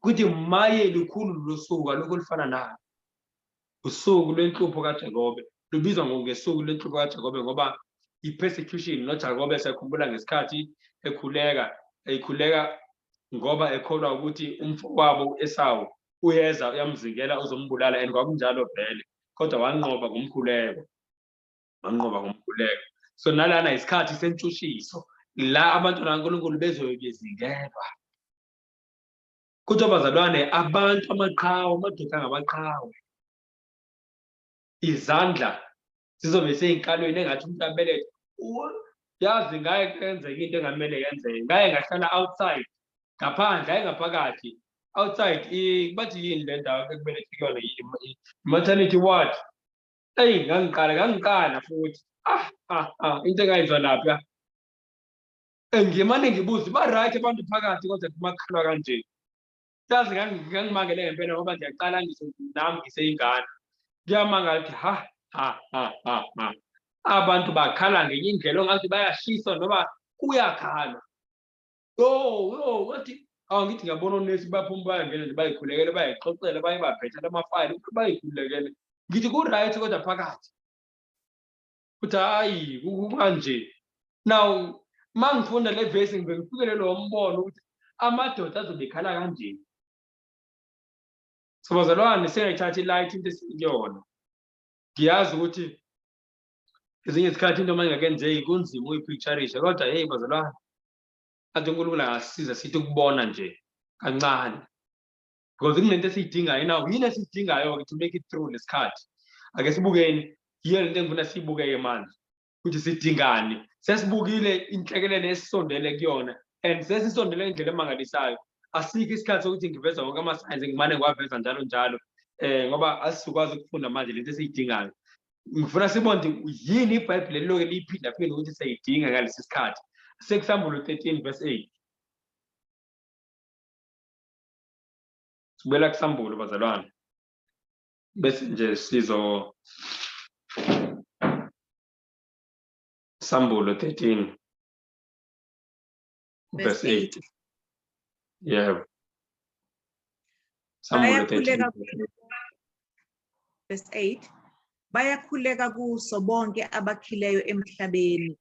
Kuthi maye lukhulu losuku alukho olufana nalo. Usuku lwenhlupho kaJakobe lubizwa ngesuku lwenhlupho kaJakobe ngoba i-persecution noJakobe siyakhumbula ngesikhathi ekhuleka, ekhuleka ngoba ekholwa ukuthi umfowabo u-Esawu uyeza uyamzingela uzombulala, and kwakunjalo vele, kodwa wanqoba ngomkhuleko. Wanqoba ngomkhuleko. So nalana isikhathi sentshushiso la abantwana kaNkulunkulu bezobe bezingelwa. Kodwa bazalwane, abantu amaqhawe, amadoda angamaqhawe, izandla zizobe seyinkalweni engathi umuntu abelethe. Yazi ngaye kwenzeka into engamele yenzeke. Ngaye ngahlala outside, ngaphandle, hayi ngaphakathi. Outside, bathi yini le ndawo ekumele kuyona, i-maternity ward. Eyi, ngangiqala futhi. Into engayizwa lapha. Ngimane ngibuze, ba-right abantu phakathi kodwa kumakhalwa kanje. Yazi ngangimangele ngempela ngoba ngiyaqala ngisho nami ngiseyingane. Kuyamangala ukuthi ha ha ha ha ha. Abantu bakhala ngenye indlela ongathi bayashiswa noma kuyakhalwa. Yo, yo, wathi awu ngithi ngiyabona onesi baphuma bayangena nje bayikhulekele bayixoxela baye babhetha lamafayili ukuthi bayikhulekele. Ngithi ku-right kodwa phakathi. Uthi hayi kanje. Now mangifunda le verse ngibe ngifikele lo mbono ukuthi amadoda azobe ekhala kanje. So bazalwane singayithathi light into esiyona. Ngiyazi ukuthi ezinye izikhathi into mayingakenzeki kunzima ukuyipicturisha, kodwa hey bazalwane, athi uNkulunkulu angasisiza sithi ukubona nje kancane. Because kunento esiyidingayo now, yini esiyidingayo to make it through lesikhathi. Ake sibukeni, yiyo lento engifuna siyibukeke manje. Ukuthi sidingani. Sesibukile inhlekelele esisondele kuyona and sesisondele indlela emangalisayo. Asikho isikhathi sokuthi ngiveza wonke ama-signs ngimane ngiwaveza njalo njalo. Ngoba asizukwazi ukufunda manje lento esiyidingayo. Ngifuna sibone ukuthi yini iBhayibheli eliloke liyiphinda-phinde ukuthi siyayidinga ngalesi sikhathi. Sekusambulo 13 verse 8. Sibuyela kusambulo bazalwane. Bese nje sizo Sambulo 13 verse 8. Yebo. Sambulo 13 verse 8. Bayakhuleka kuso bonke abakhileyo emhlabeni,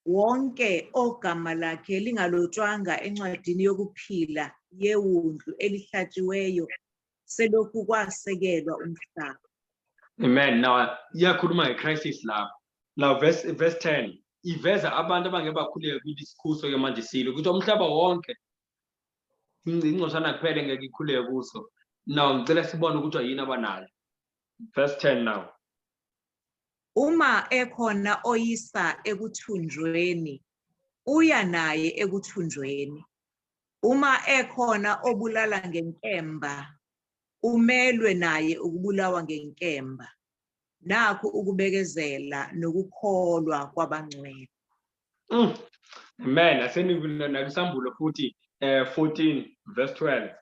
wonke ogama lakhe lingalotshwanga encwadini yokuphila yewundlu elihlatshiweyo selokhu kwasekelwa umhlaba. Amen. Now iyakhuluma ngecrisis lapho. Now verse 10 iveza abantu abangeke bakhuleke kulisikhuso ke manje silo ukuthi umhlaba wonke ingcosana kuphela engeke ikhuleke kuso. Now ngicela sibone ukuthi yini abanayo. Verse 10 now. Uma ekhona oyisa ekuthunjweni, uya naye ekuthunjweni. Uma ekhona obulala ngenkemba, umelwe naye ukubulawa ngenkemba. Nakhu ukubekezela nokukholwa kwabangcwele. Amen. Asenivule nakuSambulo futhi 14 verse 12.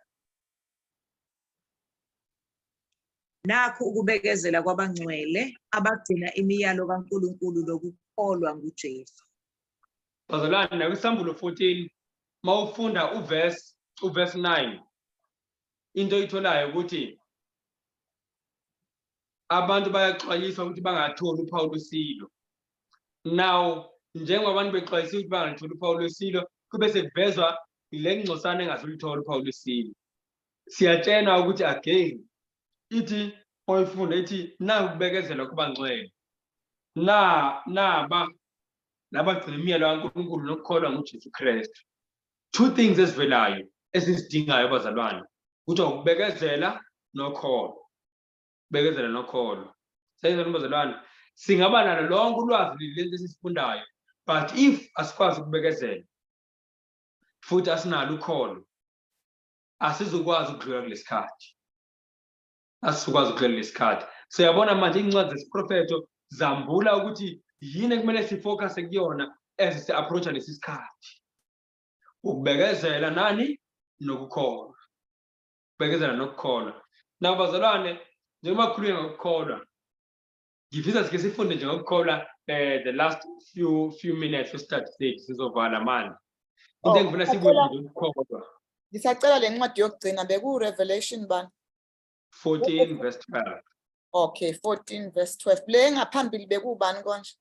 Nakhu ukubekezela kwabangcwele abagcina imiyalo kaNkulunkulu nokukholwa nguJesu. Bazalwane, nakwiSambulo 14 mawufunda uverse 9, into oyitholayo ukuthi abantu bayaxwayiswa ukuthi bangatholi uphawu lwesilo. Now njengoba abantu bexwayisiwe ukuthi bangatholi uphawu lwesilo, kube sekuvezwa le ngcosana engazulithola uphawu lwesilo. Siyatshenwa ukuthi again ithi oyifunda ithi nakubekezela kubangcwele na naba nabagcina imiyalo kaNkulunkulu nokukholwa nguJesu Kristu. Two things ezivelayo esizidingayo bazalwane, kuthiwa ukubekezela nokholo. Bekezela nokholo. Seyizona bazalwane, singaba nalo lonke ulwazi lento esisifundayo, but if asikwazi ukubekezela futhi asinalo ukholo, asizokwazi ukudlula kulesikhathi. Asizokwazi ukudlula kulesikhathi. So yabona manje incwadi zesiprofetho zambula ukuthi yini ekumele sifocus kuyona as si-approacha lesi sikhathi. Ukubekezela nani nokukholwa. Bekezela nokukholwa. Now bazalwane, njengoba kukhulunywa ngokukholwa, ngifisa sike sifunde nje ngokukholwa the last few minutes we-start stage, sizovala manje. Into Oh, engifuna sibuye nje ukukholwa. Ngisacela le ncwadi yokugcina beku Revelation bani? 14 verse 12. Okay, 14 verse 12. Le ngaphambili bekubani konje?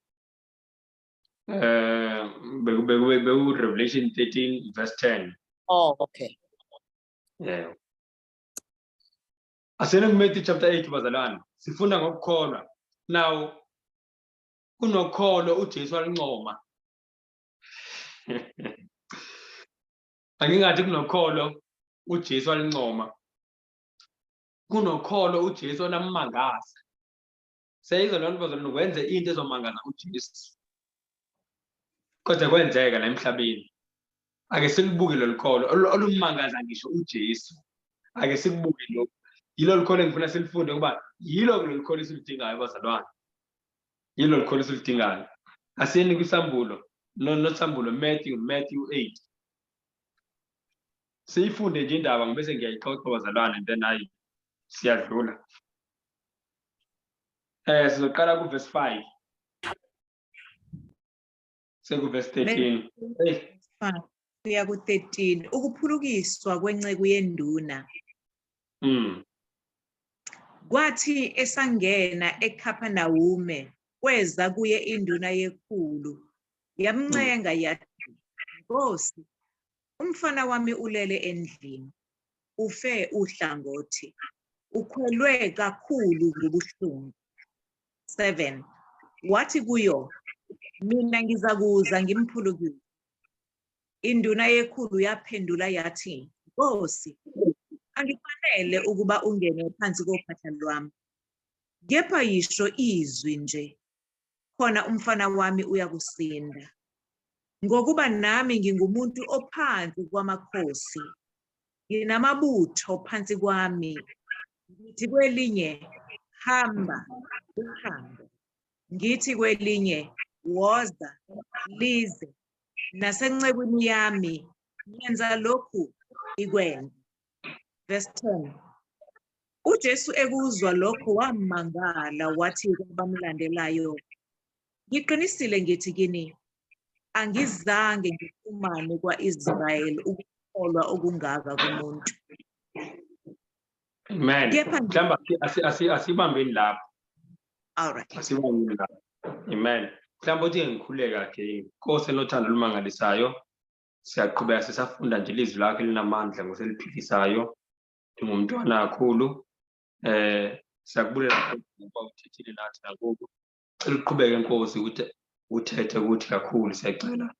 Beku Revelation 13 verse 10. Oh, okay. Yeah. Asene ku Matthew chapter 8 bazalwane, sifunda ngokukholwa. Now kunokholo uJesu alincoma. Angingathi kunokholo uJesu alincoma. Kunokholo uJesu olammangaza. Seyizwa loo nto bazalwane, wenze into ezomangaza uJesu. Kodwa kwenzeka la emhlabeni. Ake silibuke lolu kholo olumangaza ngisho uJesu. Ake sikubuke lokhu. Yilo lukholo engifuna silifunde ngoba yilo lolu kholo esiludingayo bazalwane. Yilo lukholo esiludingayo. Asiyeni kwiSambulo, no not Sambulo, Matthew 8. Siyifunde nje indaba ngibese ngiyayixoxa bazalwane, and then hayi siyadlula. Sizoqala ku verse 5. Seku verse 13. Hey. Kuya ku 13, ukuphulukiswa kwenceku yenduna. Kwathi esangena eKapernaum, kweza kuye induna yekhulu, yamncenga yathi, Nkosi, umfana wami ulele endlini, ufe uhlangothi, ukhwelwe kakhulu ngubuhlungu. 7. Wathi kuyo, mina ngizakuza ngimphulukise. Induna yekhulu yaphendula yathi, Nkosi, angifanele ukuba ungene phansi kophahla lwami, kepha yisho izwi nje, khona umfana wami uyakusinda. Ngokuba nami ngingumuntu ophansi kwamakhosi, nginamabutho phansi kwami, ngithi kwelinye, hamba, uhambe. Ngithi kwelinye, woza, lize. Nasencekwini yami, yenza lokhu, ikwenze. Verse 10. uJesu ekuzwa lokho wamangala, wathi kwabamlandelayo, ngiqinisile ngithi kini, angizange ngifumane kwa-Israyeli ukukholwa okungaka kumuntu. Amen. Kepha Mhlawumbe asibambeni lapho. All right. Asibambeni lapho. Amen. Mhlawumbe uthi ngikhuleka ke, Nkosi enothando olumangalisayo, siyaqhubeka sisafunda nje ilizwi lakho elinamandla ngoseliphilisayo. Ngingumntwana kakhulu. Siyakubulela ngoba uthethile nathi nakubo. Cela uqhubeke Nkosi ukuthi uthethe kuthi kakhulu, siyacela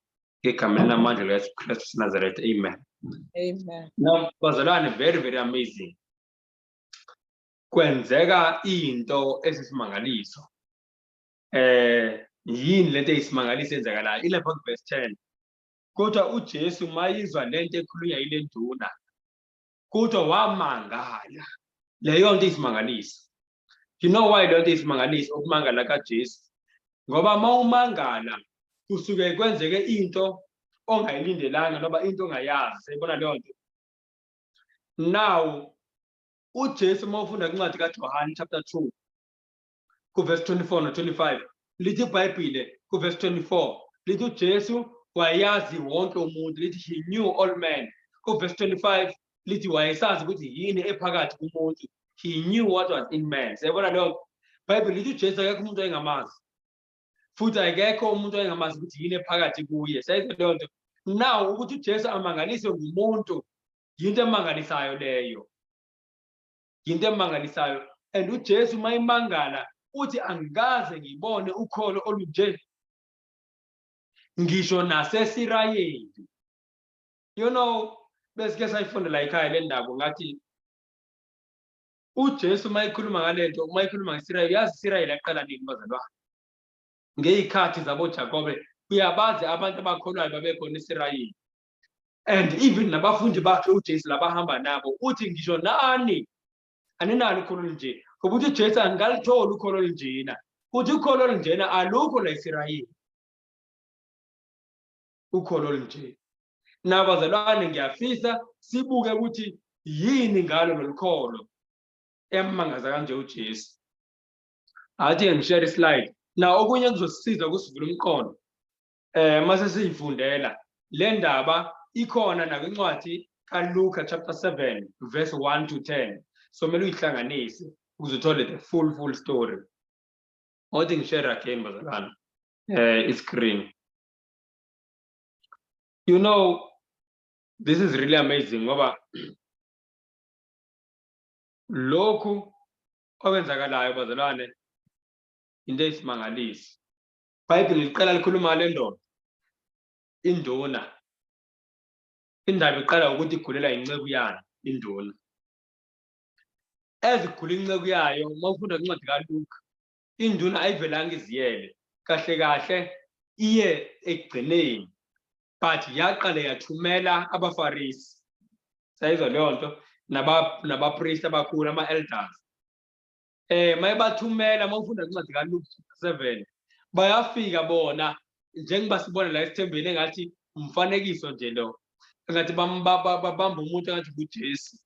ngegama elinamandla likaYesu Kristu waseNazaretha. Amen. Amen. Now bazalwane, very very amazing. Kwenzeka into esisimangaliso. Yini lento eyisimangaliso enzakalayo ilapha ku-verse 10? Kodwa uJesu mayizwa lento ekhulunywa yile nduna, kodwa wamangala. Leyo nto iyisimangaliso. You know why leyo nto iyisimangaliso, ukumangala kaJesu? Ngoba uma umangala kusuke kwenzeke into ongayilindelanga noma into ongayazi. Siyibona leyo nto. Now uJesu, uma ufunda incwadi kaJohane chapter 2 kuverse 24 no-25, lithi iBhayibhile, kuverse 24 lithi uJesu wayazi wonke umuntu, lithi he knew all men. Kuverse 25 lithi wayesazi ukuthi yini ephakathi kumuntu, he knew what was in man. Siyabona leyo Bhayibheli lithi uJesu akekho umuntu oyengamazi, futhi akekho umuntu oyengamazi ukuthi yini ephakathi kuye. Siyayizwa leyo nto? Now ukuthi uJesu amangaliswe ngumuntu, yinto emangalisayo leyo, yinto emangalisayo. And uJesu mayimangala uthi, "Angikaze ngibone ukholo olunje ngisho naseSirayeli." Besike sayifunda la ekhaya le ndaba. Ngathi uJesu mayikhuluma ngalento, mayikhuluma ngeSirayeli, yazi iSirayeli yaqala nini, bazalwane? Ngey'khathi zabo Jakobe. Uyabazi abantu abakholwayo babekhona eSirayeli, and even nabafundi bakhe uJesu labahamba nabo, uthi ngisho nani aninalo ukholo olunje, ngoba uthi uJesu angalitholi ukholo olunjena, uthi ukholo olunjena alukho la eSirayeli, ukholo olunje. Nabazalwane, ngiyafisa sibuke ukuthi yini ngalo lolu kholo emangaza kanje uJesu. Athi ngishare islide na okunye kuzosisiza ukusivula umqondo mase siyifundela le ndaba. Ikhona nakwincwadi kaLuka chapter 7 verse 1 to 10, so kumele uyihlanganise ukuze uthole the full story. Othi ngishare again, bazalwane, iscreen. This is really amazing, ngoba lokhu okwenzakalayo, bazalwane, into eyisimangaliso. IBhayibheli liqala likhuluma ngale ndoda, induna. Indaba iqala ngokuthi igulela inceku yayo induna. Ezigula inceku yayo, uma ufunda incwadi kaLuka, induna ayivelanga iziyele kahle kahle, iye ekugcineni, but yaqale yathumela abaFarisi, sayizwa leyo nto, nabapristi abakhulu, ama-elders. Mayebathumela, uma ufunda incwadi kaLuka 7, bayafika bona njengoba sibona la esithembeni, engathi umfanekiso nje lo, engathi babamba umuntu engathi nguJesu.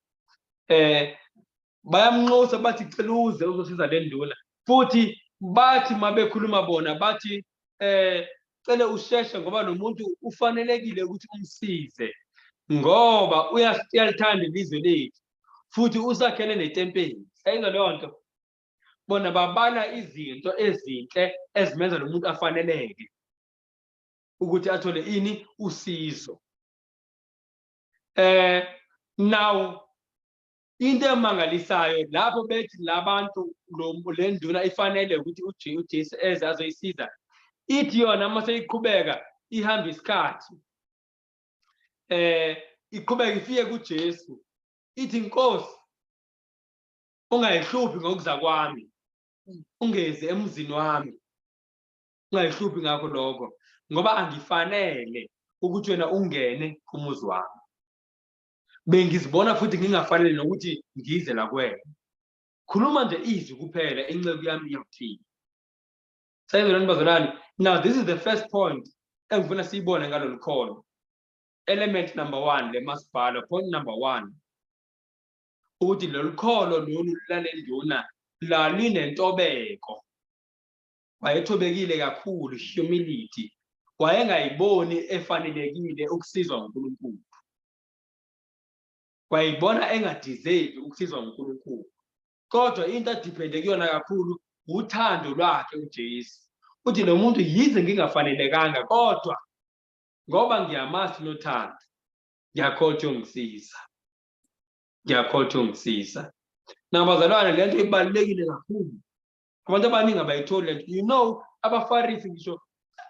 Bayamnxusa, bathi, "Cela uze uzosiza le nduna." Futhi bathi mabekhuluma bona bathi, "Cele usheshe, ngoba lo muntu ufanelekile ukuthi umsize, ngoba uyalithanda ilizwe lethu futhi usakhele netempeli." Sayizwa leyo nto? Bona babala izinto ezinhle ezimenza lo muntu afaneleke ukuthi athole ini? Usizo. Now into emangalisayo lapho bethi labantu le nduna ifanele ukuthi uJesu eze azoyisiza, ithi yona uma seyiqhubeka ihamba isikhathi, iqhubeka ifike kuJesu, ithi, "Nkosi, ungayihluphi ngokuza kwami, ungezi emzini wami, ungayihluphi ngakho lokho, ngoba angifanele ukuthi wena ungene kumuzi wami. Bengizibona futhi ngingafanele nokuthi ngize la kuwena. Khuluma nje izwi kuphela, inceku yami iyakuthini." Sayizolani, bazalwane? Now this is the first point engifuna siyibone ngalolu kholo. Element number one le masibhala, point number one, ukuthi lolu kholo lolu lalenduna lalinentobeko. Wayethobekile kakhulu, humility. Wayengayiboni efanelekile ukusizwa nguNkulunkulu, wayibona engadeserve ukusizwa nguNkulunkulu, kodwa into adepende kuyona kakhulu uthando lwakhe uJesu. Uthi lo muntu, yize ngingafanelekanga, kodwa ngoba ngiyamazi nothando, ngiyakholwa ukuthi uyongisiza, ngiyakholwa ukuthi uyongisiza. Nabazalwane, lento ibalulekile kakhulu. Abantu abaningi abayitholi lento. AbaFarisi, ngisho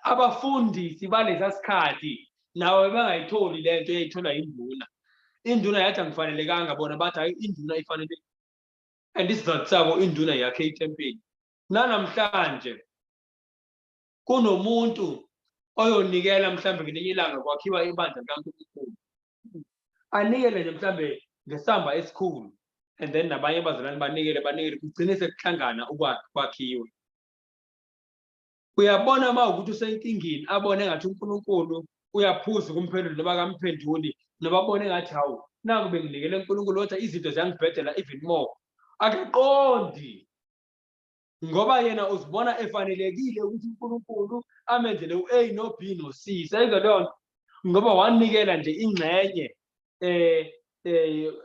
abafundisi balesa sikhathi, nawe bangayitholi lento eyayitholwa induna. Induna yathi angifanelekanga, bona bathi hayi, induna ifanele, and isizathu sabo, induna yakhe itempeli. Nanamhlanje Kunomuntu oyonikela mhlambe ngelinye ilanga kwakhiwa ibandla likaNkulunkulu, anikele nje mhlambe ngesamba esikhulu, and then nabanye abazalwane banikele, banikele, kugcine sekuhlangana ukwakhiwe. Uyabona uma ukuthi usenkingeni, abone engathi uNkulunkulu uyaphuza ukumphendula noma akamphenduli, noma abone engathi hawu, naku benginikele uNkulunkulu kodwa izinto ziyangibhedela even more. Akaqondi, ngoba yena uzibona efanelekile ukuthi uNkulunkulu amenzele u-A no-B no-C. Seyizwa leyo nto, ngoba wanikela nje ingxenye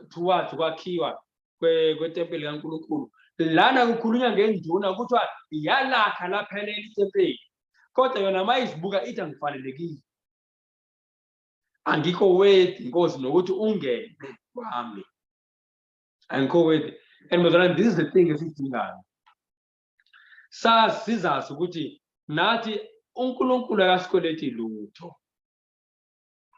towards kwakhiwa kwetempeli kaNkulunkulu. Lana kukhulunywa ngenduna, kuthiwa yalakha laphelela itempeli, kodwa yona uma izibuka ithi angifanelekile, angikho worthy, Nkosi, nokuthi ungene kwami, angikho worthy. And bazalwane, this is the thing esiyidingayo, sazi, sizazi ukuthi nathi uNkulunkulu akasikweleti lutho.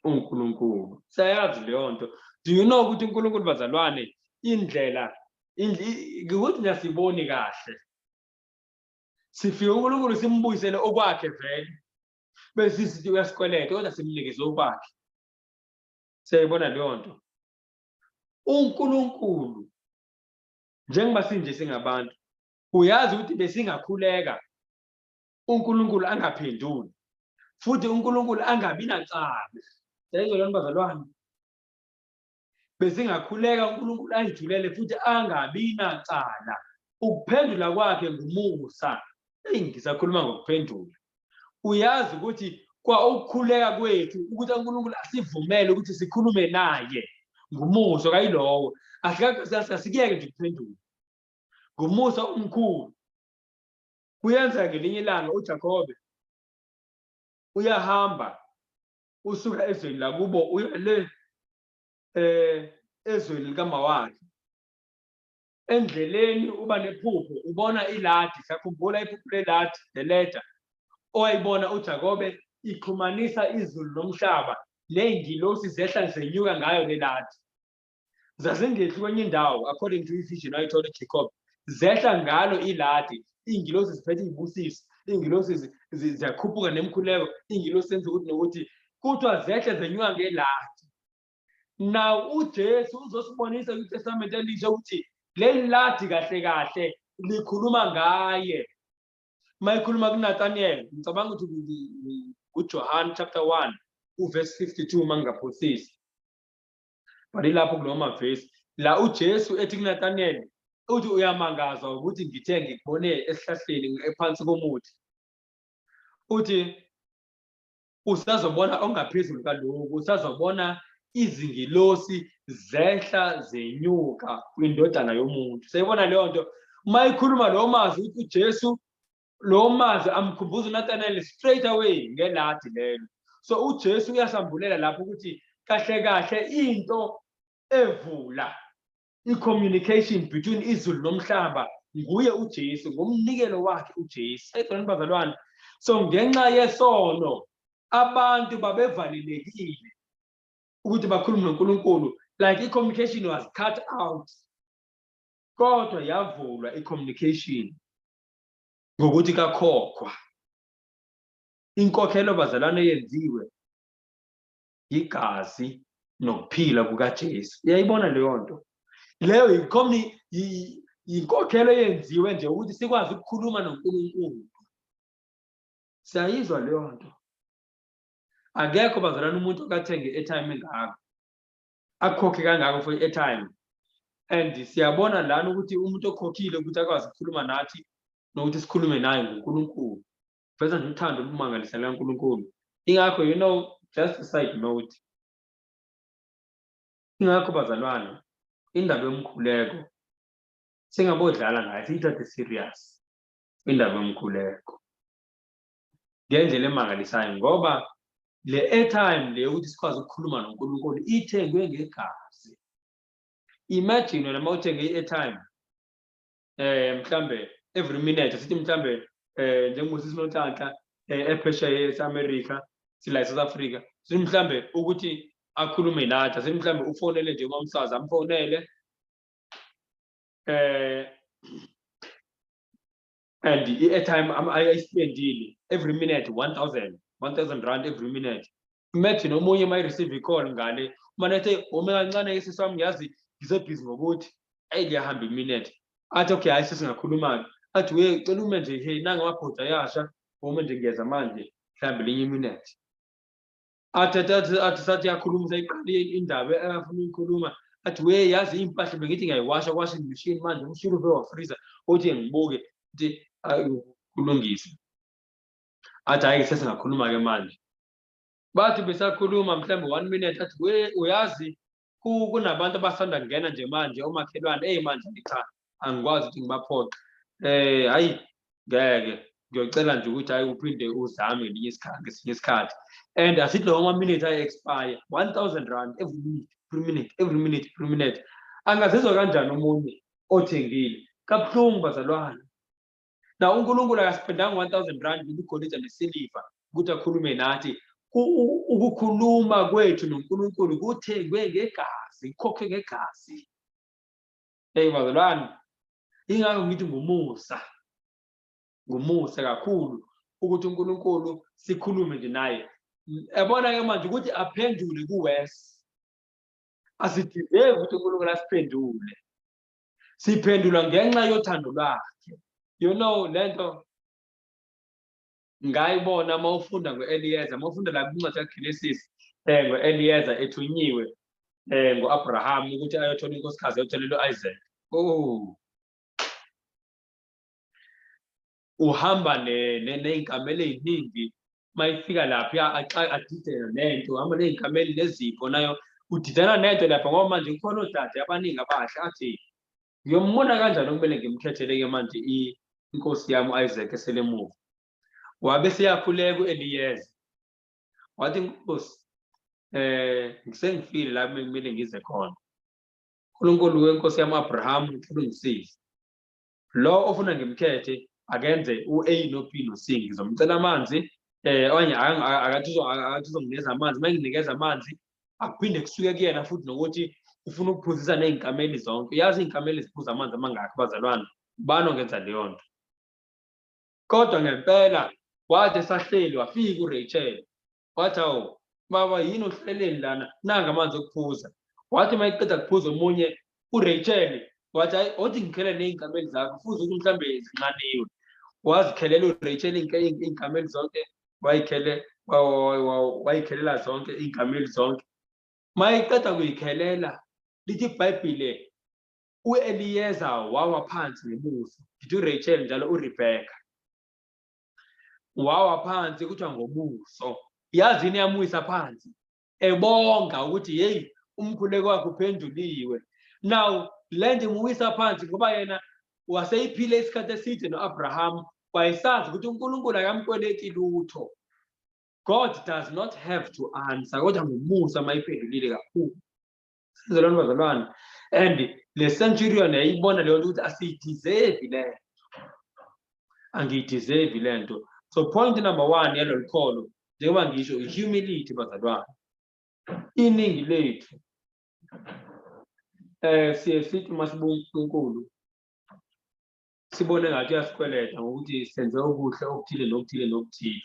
uNkulunkulu, siyayazi leyo nto. Do you know ukuthi uNkulunkulu, bazalwane, indlela ukuthi niyasiboni kahle, sifike uNkulunkulu simbuyisele okwakhe vele, bese sithi uyasikweleta, kodwa simnikeze okwakhe. Siyayibona leyo nto. UNkulunkulu, njengoba sinje singabantu, uyazi ukuthi besingakhuleka uNkulunkulu angaphenduli, futhi uNkulunkulu angabi nacala. Siyayizwa lona, bazalwane? Besingakhuleka uNkulunkulu ayijulele futhi angabi nacala. Ukuphendula kwakhe ngumusa. Eyi, ngisakhuluma ngokuphendula, uyazi ukuthi kwa ukukhuleka kwethu ukuthi uNkulunkulu asivumele ukuthi sikhulume naye ngumusa kayilowo. Asikuyeke nje ukuphendula, ngumusa omkhulu. Kuyenzeka ngelinye ilanga uJakobe uyahamba, usuka ezweni lakubo, uya le ezweni likamawakhe. Endleleni uba nephupho, ubona iladi. Siyakhumbula iphupho leladi, the ladder owayibona uJakobe ixhumanisa izulu nomhlaba, ney'ngilosi zehla zenyuka ngayo leladi. Zazingehli kwenye indawo, according to i-vision wayithola uJacob, zehla ngalo iladi, iy'ngilosi ziphethe iy'busiso, iy'ngilosi ziyakhuphuka nemkhuleko, iy'ngilosi zenza ukuthi nokuthi, kuthiwa zehle zenyuka ngeladi. Now uJesu uzosibonisa kwiTestament Elisha ukuthi leli ladi kahle kahle likhuluma ngaye. Uma ikhuluma kuNathaniel, ngicabanga ukuthi kuJohn chapter 1 uverse 52, uma ngingaphosisi, but ilapho kulowo mavesi la uJesu ethi kuNathaniel, uthi uyamangaza ukuthi ngithe ngikubone esihlahleni ephansi komuthi, uthi usazobona ongaphezulu kaloku, usazobona izingilosi zehla zenyuka kwindodana yomuntu. Seyibona leyo nto, uma ikhuluma lowo mazwi ukuthi uJesu, lowo mazwi amkhumbuza uNathanael straight away ngeladi lelo. So uJesu uyasambulela lapho ukuthi kahle kahle into evula i-communication between izulu nomhlaba nguye uJesu, ngomnikelo wakhe uJesu. Ey'zalwane, bazalwane, so ngenxa yesono abantu babevalelekile ukuthi bakhulume noNkulunkulu, like i-communication was cut out, kodwa yavulwa i-communication ngokuthi kakhokhwa. Inkokhelo, bazalwane, yenziwe igazi nokuphila kukaJesu. Uyayibona leyo nto leyo? Yinkokhelo eyenziwe nje ukuthi sikwazi ukukhuluma noNkulunkulu. Siyayizwa leyo nto? Akekho, bazalwane, umuntu okathenge i-airtime engako, akhokhe kangako for i-airtime. And siyabona lana ukuthi umuntu okhokhile ukuthi akwazi ukukhuluma nathi nokuthi sikhulume naye nguNkulunkulu. Veza nje uthando olumangalisa likaNkulunkulu. Ingakho, just a side note, ingakho, bazalwane, indaba yomkhuleko singabodlala ngayo, siyithathe serious indaba yomkhuleko ngendlela emangalisayo, ngoba le airtime le ukuthi sikwazi ukukhuluma noNkulunkulu ithengwe ngegazi. Imagine wena uma uthenge i-airtime, mhlambe every minute, sithi mhlambe njengoba sisinonhlanhla ephesheya eSamerica, sila eSouth Africa, sithi mhlambe ukuthi akhulume nathi, sithi mhlambe ufonele nje umamsazi, amfonele and i-airtime ayispendile. Every minute 1000, R1000 every minute. Imagine omunye uma i-receive i-call ngale, umane ethi ume kancane sisi wami, ngiyazi ngisebhizi ngokuthi, eyi liyahamba i-minute. Athi okay, hhayi sesingakhuluma-ke. Athi we cela ume nje, hey nange amabhoda ayasha, ume nje ngiyeza manje, mhlawumbe elinye i-minute. Athi athi athi athi sathi yakhuluma seyiqale indaba afuna ukuyikhuluma. Athi we yazi iy'mpahla bengithi ngiyayiwasha washing machine manje umshini ube wafriza, uthi ngibuke uthi kulungise. Athi hhayi sesingakhuluma-ke manje. Bathi besakhuluma mhlawumbe 1 minute, athi we uyazi kunabantu abasanda kungena nje manje omakhelwane, eyi manje cha angikwazi ukuthi ngibaphoxe. Hhayi ngeke, ngiyocela nje ukuthi hhayi uphinde uzame ngelinye isikhathi, ngesinye isikhathi. And asithi lawo ma-minute aye-expire, R1000 every minute, every minute, every minute, every minute. Angazizwa kanjani omunye othengile? Kabuhlungu bazalwane. Na uNkulunkulu akasiphendanga R1000 igolide nesiliva ukuthi akhulume nathi. Ukukhuluma kwethu noNkulunkulu kuthengwe ngegazi, kukhokhe ngegazi. Hey bazalwane, ingakho ngithi ngumusa. Ngumusa kakhulu ukuthi uNkulunkulu sikhulume nje naye. Yabona ke manje ukuthi aphendule kuwes. Asideserve ukuthi uNkulunkulu asiphendule. Siphendulwa ngenxa yothando lwakhe. You know lento ngayibona uma ufunda ngo-Eliezer, uma ufunda la kwincwadi kaGenesis, ngo-Eliezer ethunyiwe ngo-Abraham ukuthi ayothola inkosikazi, ayotholela u-Isaac. Oh. Uhamba ney'nkameli ey'ningi, uma ifika lapha adidene nento, uhamba ney'nkameli nezipho nayo, udidana nento lapha ngoba manje kukhona odade abaningi abahle, athi ngiyombona kanjani okumele ngimkhethele-ke manje inkosi yami u-Isaac eselemuva. Wabe seyakhuleka u-Eliezer, wathi Nkosi, ngisengifile la kumele ngize khona. uNkulunkulu wenkosi yami u-Abraham ngicela ungisize. Lo ofuna ngimkhethe akenze u-A no-B no-C, ngizomcela amanzi, okanye akathi uzonginikeza amanzi, uma enginikeza amanzi akuphinde kusuke kuyena futhi nokuthi ufuna ukuphuzisa ney'nkameli zonke. Uyazi iy'nkameli ziphuza amanzi amangakhi bazalwane? Ubani ongenza leyo nto? Kodwa ngempela wathi esahleli wafika uRachel, wathi awu baba yini uhleleni lana, nanga amanzi okuphuza. Wathi uma eqeda kuphuza omunye uRachel wathi hayi othi ngikhele ney'nkameli zakho, fuze ukuthi mhlambe zinxaniwe. Wazikhelela uRachel iy'nkameli zonke, wayikhelela zonke iy'nkameli zonke. Uma eqeda kuyikhelela, lithi iBhayibhile u-Eliezer wawa phansi ngobuso, ngithi uRachel njalo uRebecca wawa phansi kuthiwa ngobuso. Yazi yini yamwisa phansi? Ebonga ukuthi hey umkhuleko wakhe uphenduliwe. Now le nto imuwisa phansi ngoba yena waseyiphile isikhathi eside no-Abraham, wayesazi ukuthi uNkulunkulu akamkweleti lutho. God does not have to answer, kodwa ngumusa uma iphendulile kakhulu. Sizalwane bazalwane, and le centurion yayibona leyo nto ukuthi asiyideserve le nto, angiyideserve le nto. So point number 1 yalolu kholo, njengoba ngisho, i-humility bazalwane. Iningi lethu siye sithi uma sibuka uNkulunkulu sibone ngathi uyasikweleta ngokuthi senze okuhle okuthile nokuthile nokuthile.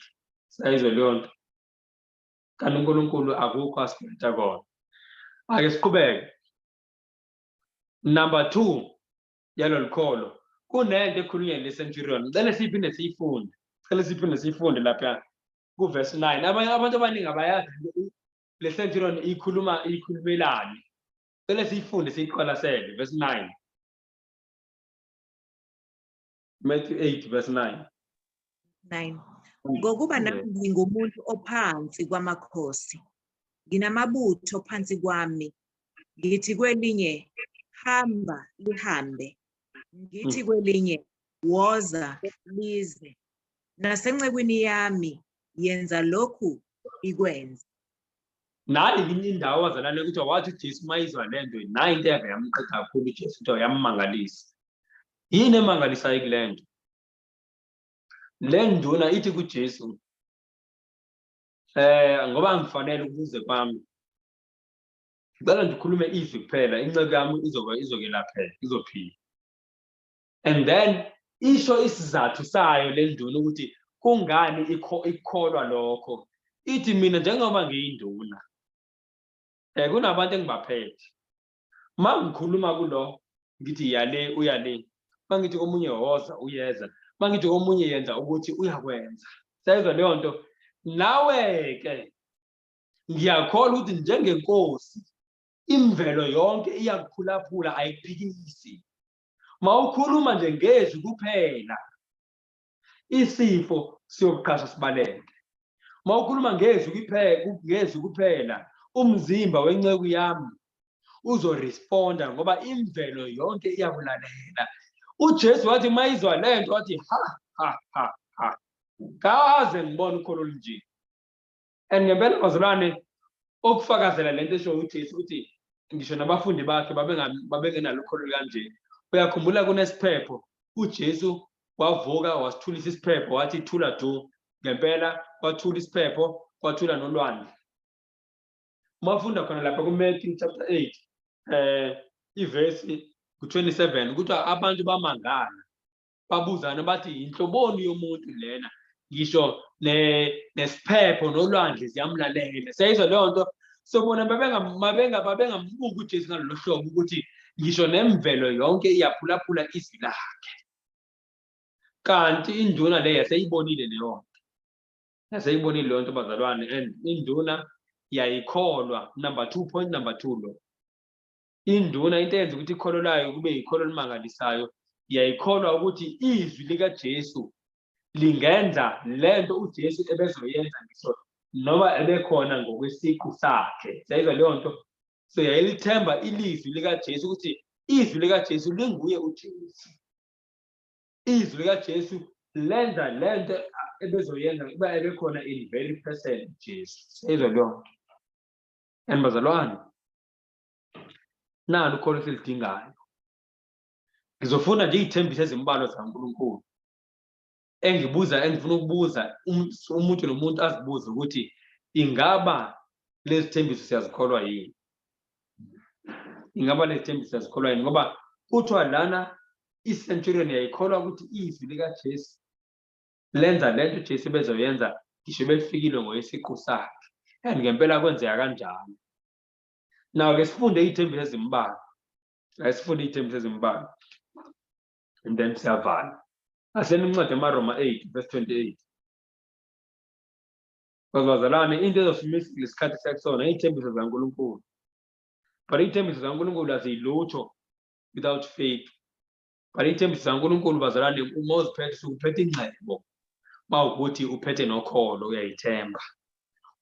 Sayizwe leyo nto. Kanti uNkulunkulu akukho asikweleta kona. Ake siqhubeke. Number 2 yalolu kholo, kunento ekhulunywa le centurion. Ngicela siphinde siyifunde. Ngicela siphinde siyifunde lapha ku verse 9. Abanye abantu abaningi abayazi le centurion ikhuluma ikhulumelani. Ngicela siyifunde siyiqwalasele verse 9. Matthew 8 verse 9. 9. Ngokuba nami ngingumuntu ophansi kwamakhosi, nginamabutho phansi kwami, ngithi kwelinye hamba lihambe, ngithi kwelinye woza lize, nasencekwini yami yenza lokhu ikwenze. Nayi inye indawo bazalwane ukuthi wathi uJesu mayizwa lento, nayi into eyave yamqeda kakhulu uJesu, into yammangalisa. Yini emangalisayo kule nto? Le nduna ithi kuJesu, ngoba angifanele ukuze kwami, ngicela nje ukhulume izwi kuphela, inceku yami izokwelapheka, izophila. And then isho isizathu sayo le nduna ukuthi Kungani ikholwa lokho? Ithi mina njengoba ngiyinduna, kunabantu engibaphethe. Uma ngikhuluma kulo, ngithi yale uyale. Uma ngithi komunye woza uyeza. Uma ngithi komunye yenza ukuthi uyakwenza. Siyayizwa leyo nto? Nawe-ke ngiyakholwa ukuthi njengenkosi imvelo yonke iyakuphulaphula, ayikuphikisi. Mawukhuluma nje ngezwi kuphela, isifo siyokuqasha sibaleke. Mawukhuluma ngezwi ngezwi kuphela, umzimba wenceku yami uzoresponda ngoba imvelo yonke iyakulalela. UJesu wathi mayizwa lento wathi ha ha ha ha, kaze ngibone ukholo olunje. And ngempela bazalwane, okufakazela lento esho uJesu ukuthi ngisho nabafundi bakhe babengenalo ukholo kanje. Uyakhumbula kunesiphepho, uJesu wavuka wasithulisa isiphepho, wathi thula du. Ngempela kwathula isiphepho, kwathula nolwandle. Uma ufunda khona lapha kuMatthew chapter 8 ivesi ku-27, kuthiwa abantu bamangala, babuzana bathi inhloboni yomuntu lena, ngisho nesiphepho nolwandle ziyamlalela. Siyayizwa leyo nto? So bona babengambuki uJesu ngalolo hlobo ukuthi ngisho nemvelo yonke iyaphulaphula izwi lakhe. Kanti induna le yaseyibonile leyo nto, yaseyibonile leyo nto bazalwane, and induna yayikholwa. Number 2, point number 2 lo. Induna into eyenza ukuthi ikholo layo kube yikholo elimangalisayo, yayikholwa ukuthi izwi likaJesu lingenza lento uJesu ebezoyenza ngisho noma ebekhona ngokwesiqu sakhe. Siyayizwa leyo nto? So yayilithemba ilizwi likaJesu ukuthi izwi likaJesu linguye uJesu. Izwi likaJesu lenza lento ebezoyenza kuba ebekhona in very person Jesu. Siyayizwa leyo nto? And bazalwane, nalo ukholo esilidingayo. Ngizofunda nje iy'thembiso ezimbalwa zikaNkulunkulu engibuza, engifuna ukubuza umuntu nomuntu azibuze ukuthi ingaba lezi thembiso siyazikholwa yini? Ingaba lezi thembiso siyazikholwa yini? Ngoba kuthiwa lana i-centurion yayikholwa ukuthi izwi likaJesu lenza lento uJesu bezoyenza ngisho befikile ngoyisiqu sakhe. And ngempela kwenzeka kanjalo. Now ke sifunde iy'thembiso ezimbalwa. Ake sifunde iy'thembiso ezimbalwa. And then siyavala. Aseni incwadi yamaRoma 8 verse 28. Bazalwane, into ezosimisa lesikhathi siyakusona iy'thembiso zikaNkulunkulu. But iy'thembiso zikaNkulunkulu aziyilutho without faith. But iy'thembiso zikaNkulunkulu bazalwane, uma uziphethe usuke uphethe ingcebo. Uma ukuthi uphethe nokholo, uyayithemba.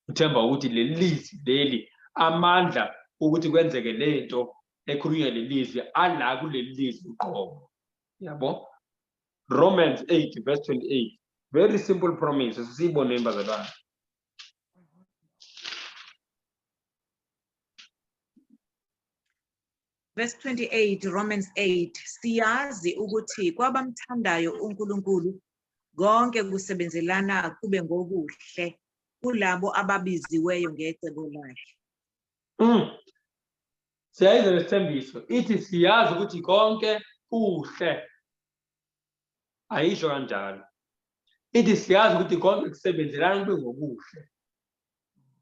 Uthemba ukuthi leli lizwi leli, amandla ukuthi kwenzeke lento ekhulunywa leli lizwi ala kuleli lizwi uqobo. Yabo? Romans 8 verse 28. Very simple promise. Sisiyiboneni bazalwane. Verse 28, Romans 8, siyazi ukuthi kwabamthandayo uNkulunkulu konke kusebenzelana kube ngokuhle kulabo ababiziweyo ngecebo lakhe. Siyayizwa lesithembiso. Ithi siyazi ukuthi konke kuhle. Ayisho kanjalo. Ithi siyazi ukuthi konke kusebenzelana kube ngokuhle.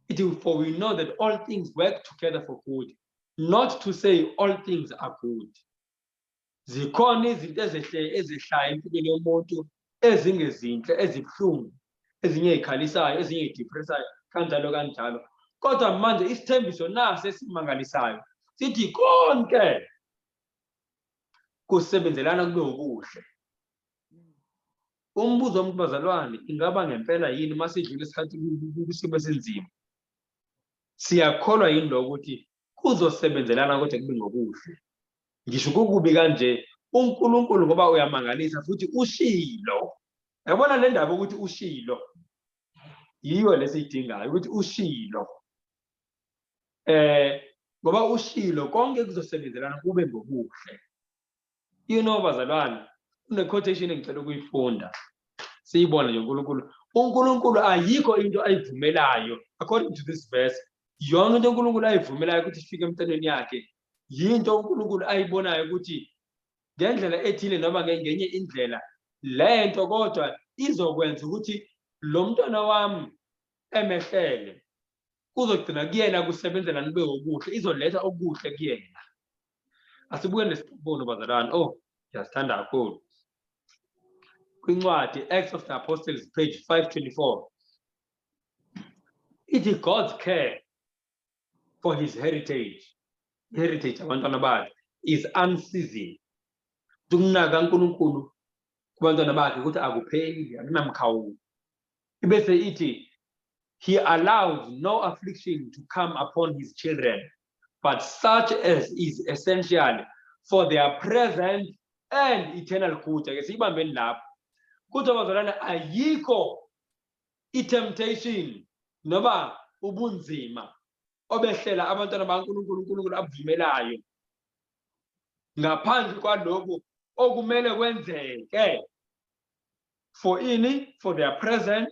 Ithi for we know that all things work together for good. Not to say all things are good. Zikhona izinto ezehlayo empilweni yomuntu ezingezinhle, ezibuhlungu, ezinye ey'khalisayo, ezinye ey'depressayo, kanjalo kanjalo. Kodwa manje isithembiso nasi esimangalisayo sithi konke kusebenzelana kube okuhle. Umbuzo womuntu bazalwane, ingaba ngempela yini uma sidlula isikhathi kwisimo esinzima, siyakholwa yini lokho ukuthi kuzosebenzelana kodwa kube ngokuhle? Ngisho kukubi kanje, uNkulunkulu ngoba uyamangalisa futhi ushilo. Yabona le ndaba ukuthi ushilo, yiyo lesiyidingayo ukuthi ushilo. Ngoba ushilo konke kuzosebenzelana kube ngokuhle. You know bazalwane, kune quotation engicela ukuyifunda. Siyibone nje uNkulunkulu. uNkulunkulu ayikho into ayivumelayo according to this verse. Yonke into uNkulunkulu ayivumelayo ukuthi ifike emntaneni yakhe, yinto uNkulunkulu ayibonayo ukuthi ngendlela ethile noma ngenye indlela lento kodwa izokwenza ukuthi Lo mntwana wami emehlele kuzogcina kuyena kusebenzela nibe okuhle, izoletha okuhle kuyena. Asibuke nesibono, bazalwane. Oh, ngiyasithanda kakhulu. Kwincwadi Acts of the Apostles, page 524, ithi God's care for his heritage, heritage abantwana bakhe, is unceasing. Ukunaka uNkulunkulu kubantwana bakhe ukuthi akupheli, akunamkhawulo. Ibese ithi he allows no affliction to come upon his children but such as is essential for their present and eternal good. Ake siyibambeni lapho. Kuthi bazalwane, ayikho i-temptation noba ubunzima obehlela abantwana baNkulunkulu uNkulunkulu abuvumelayo ngaphandle kwalokhu okumele kwenzeke for ini, for their present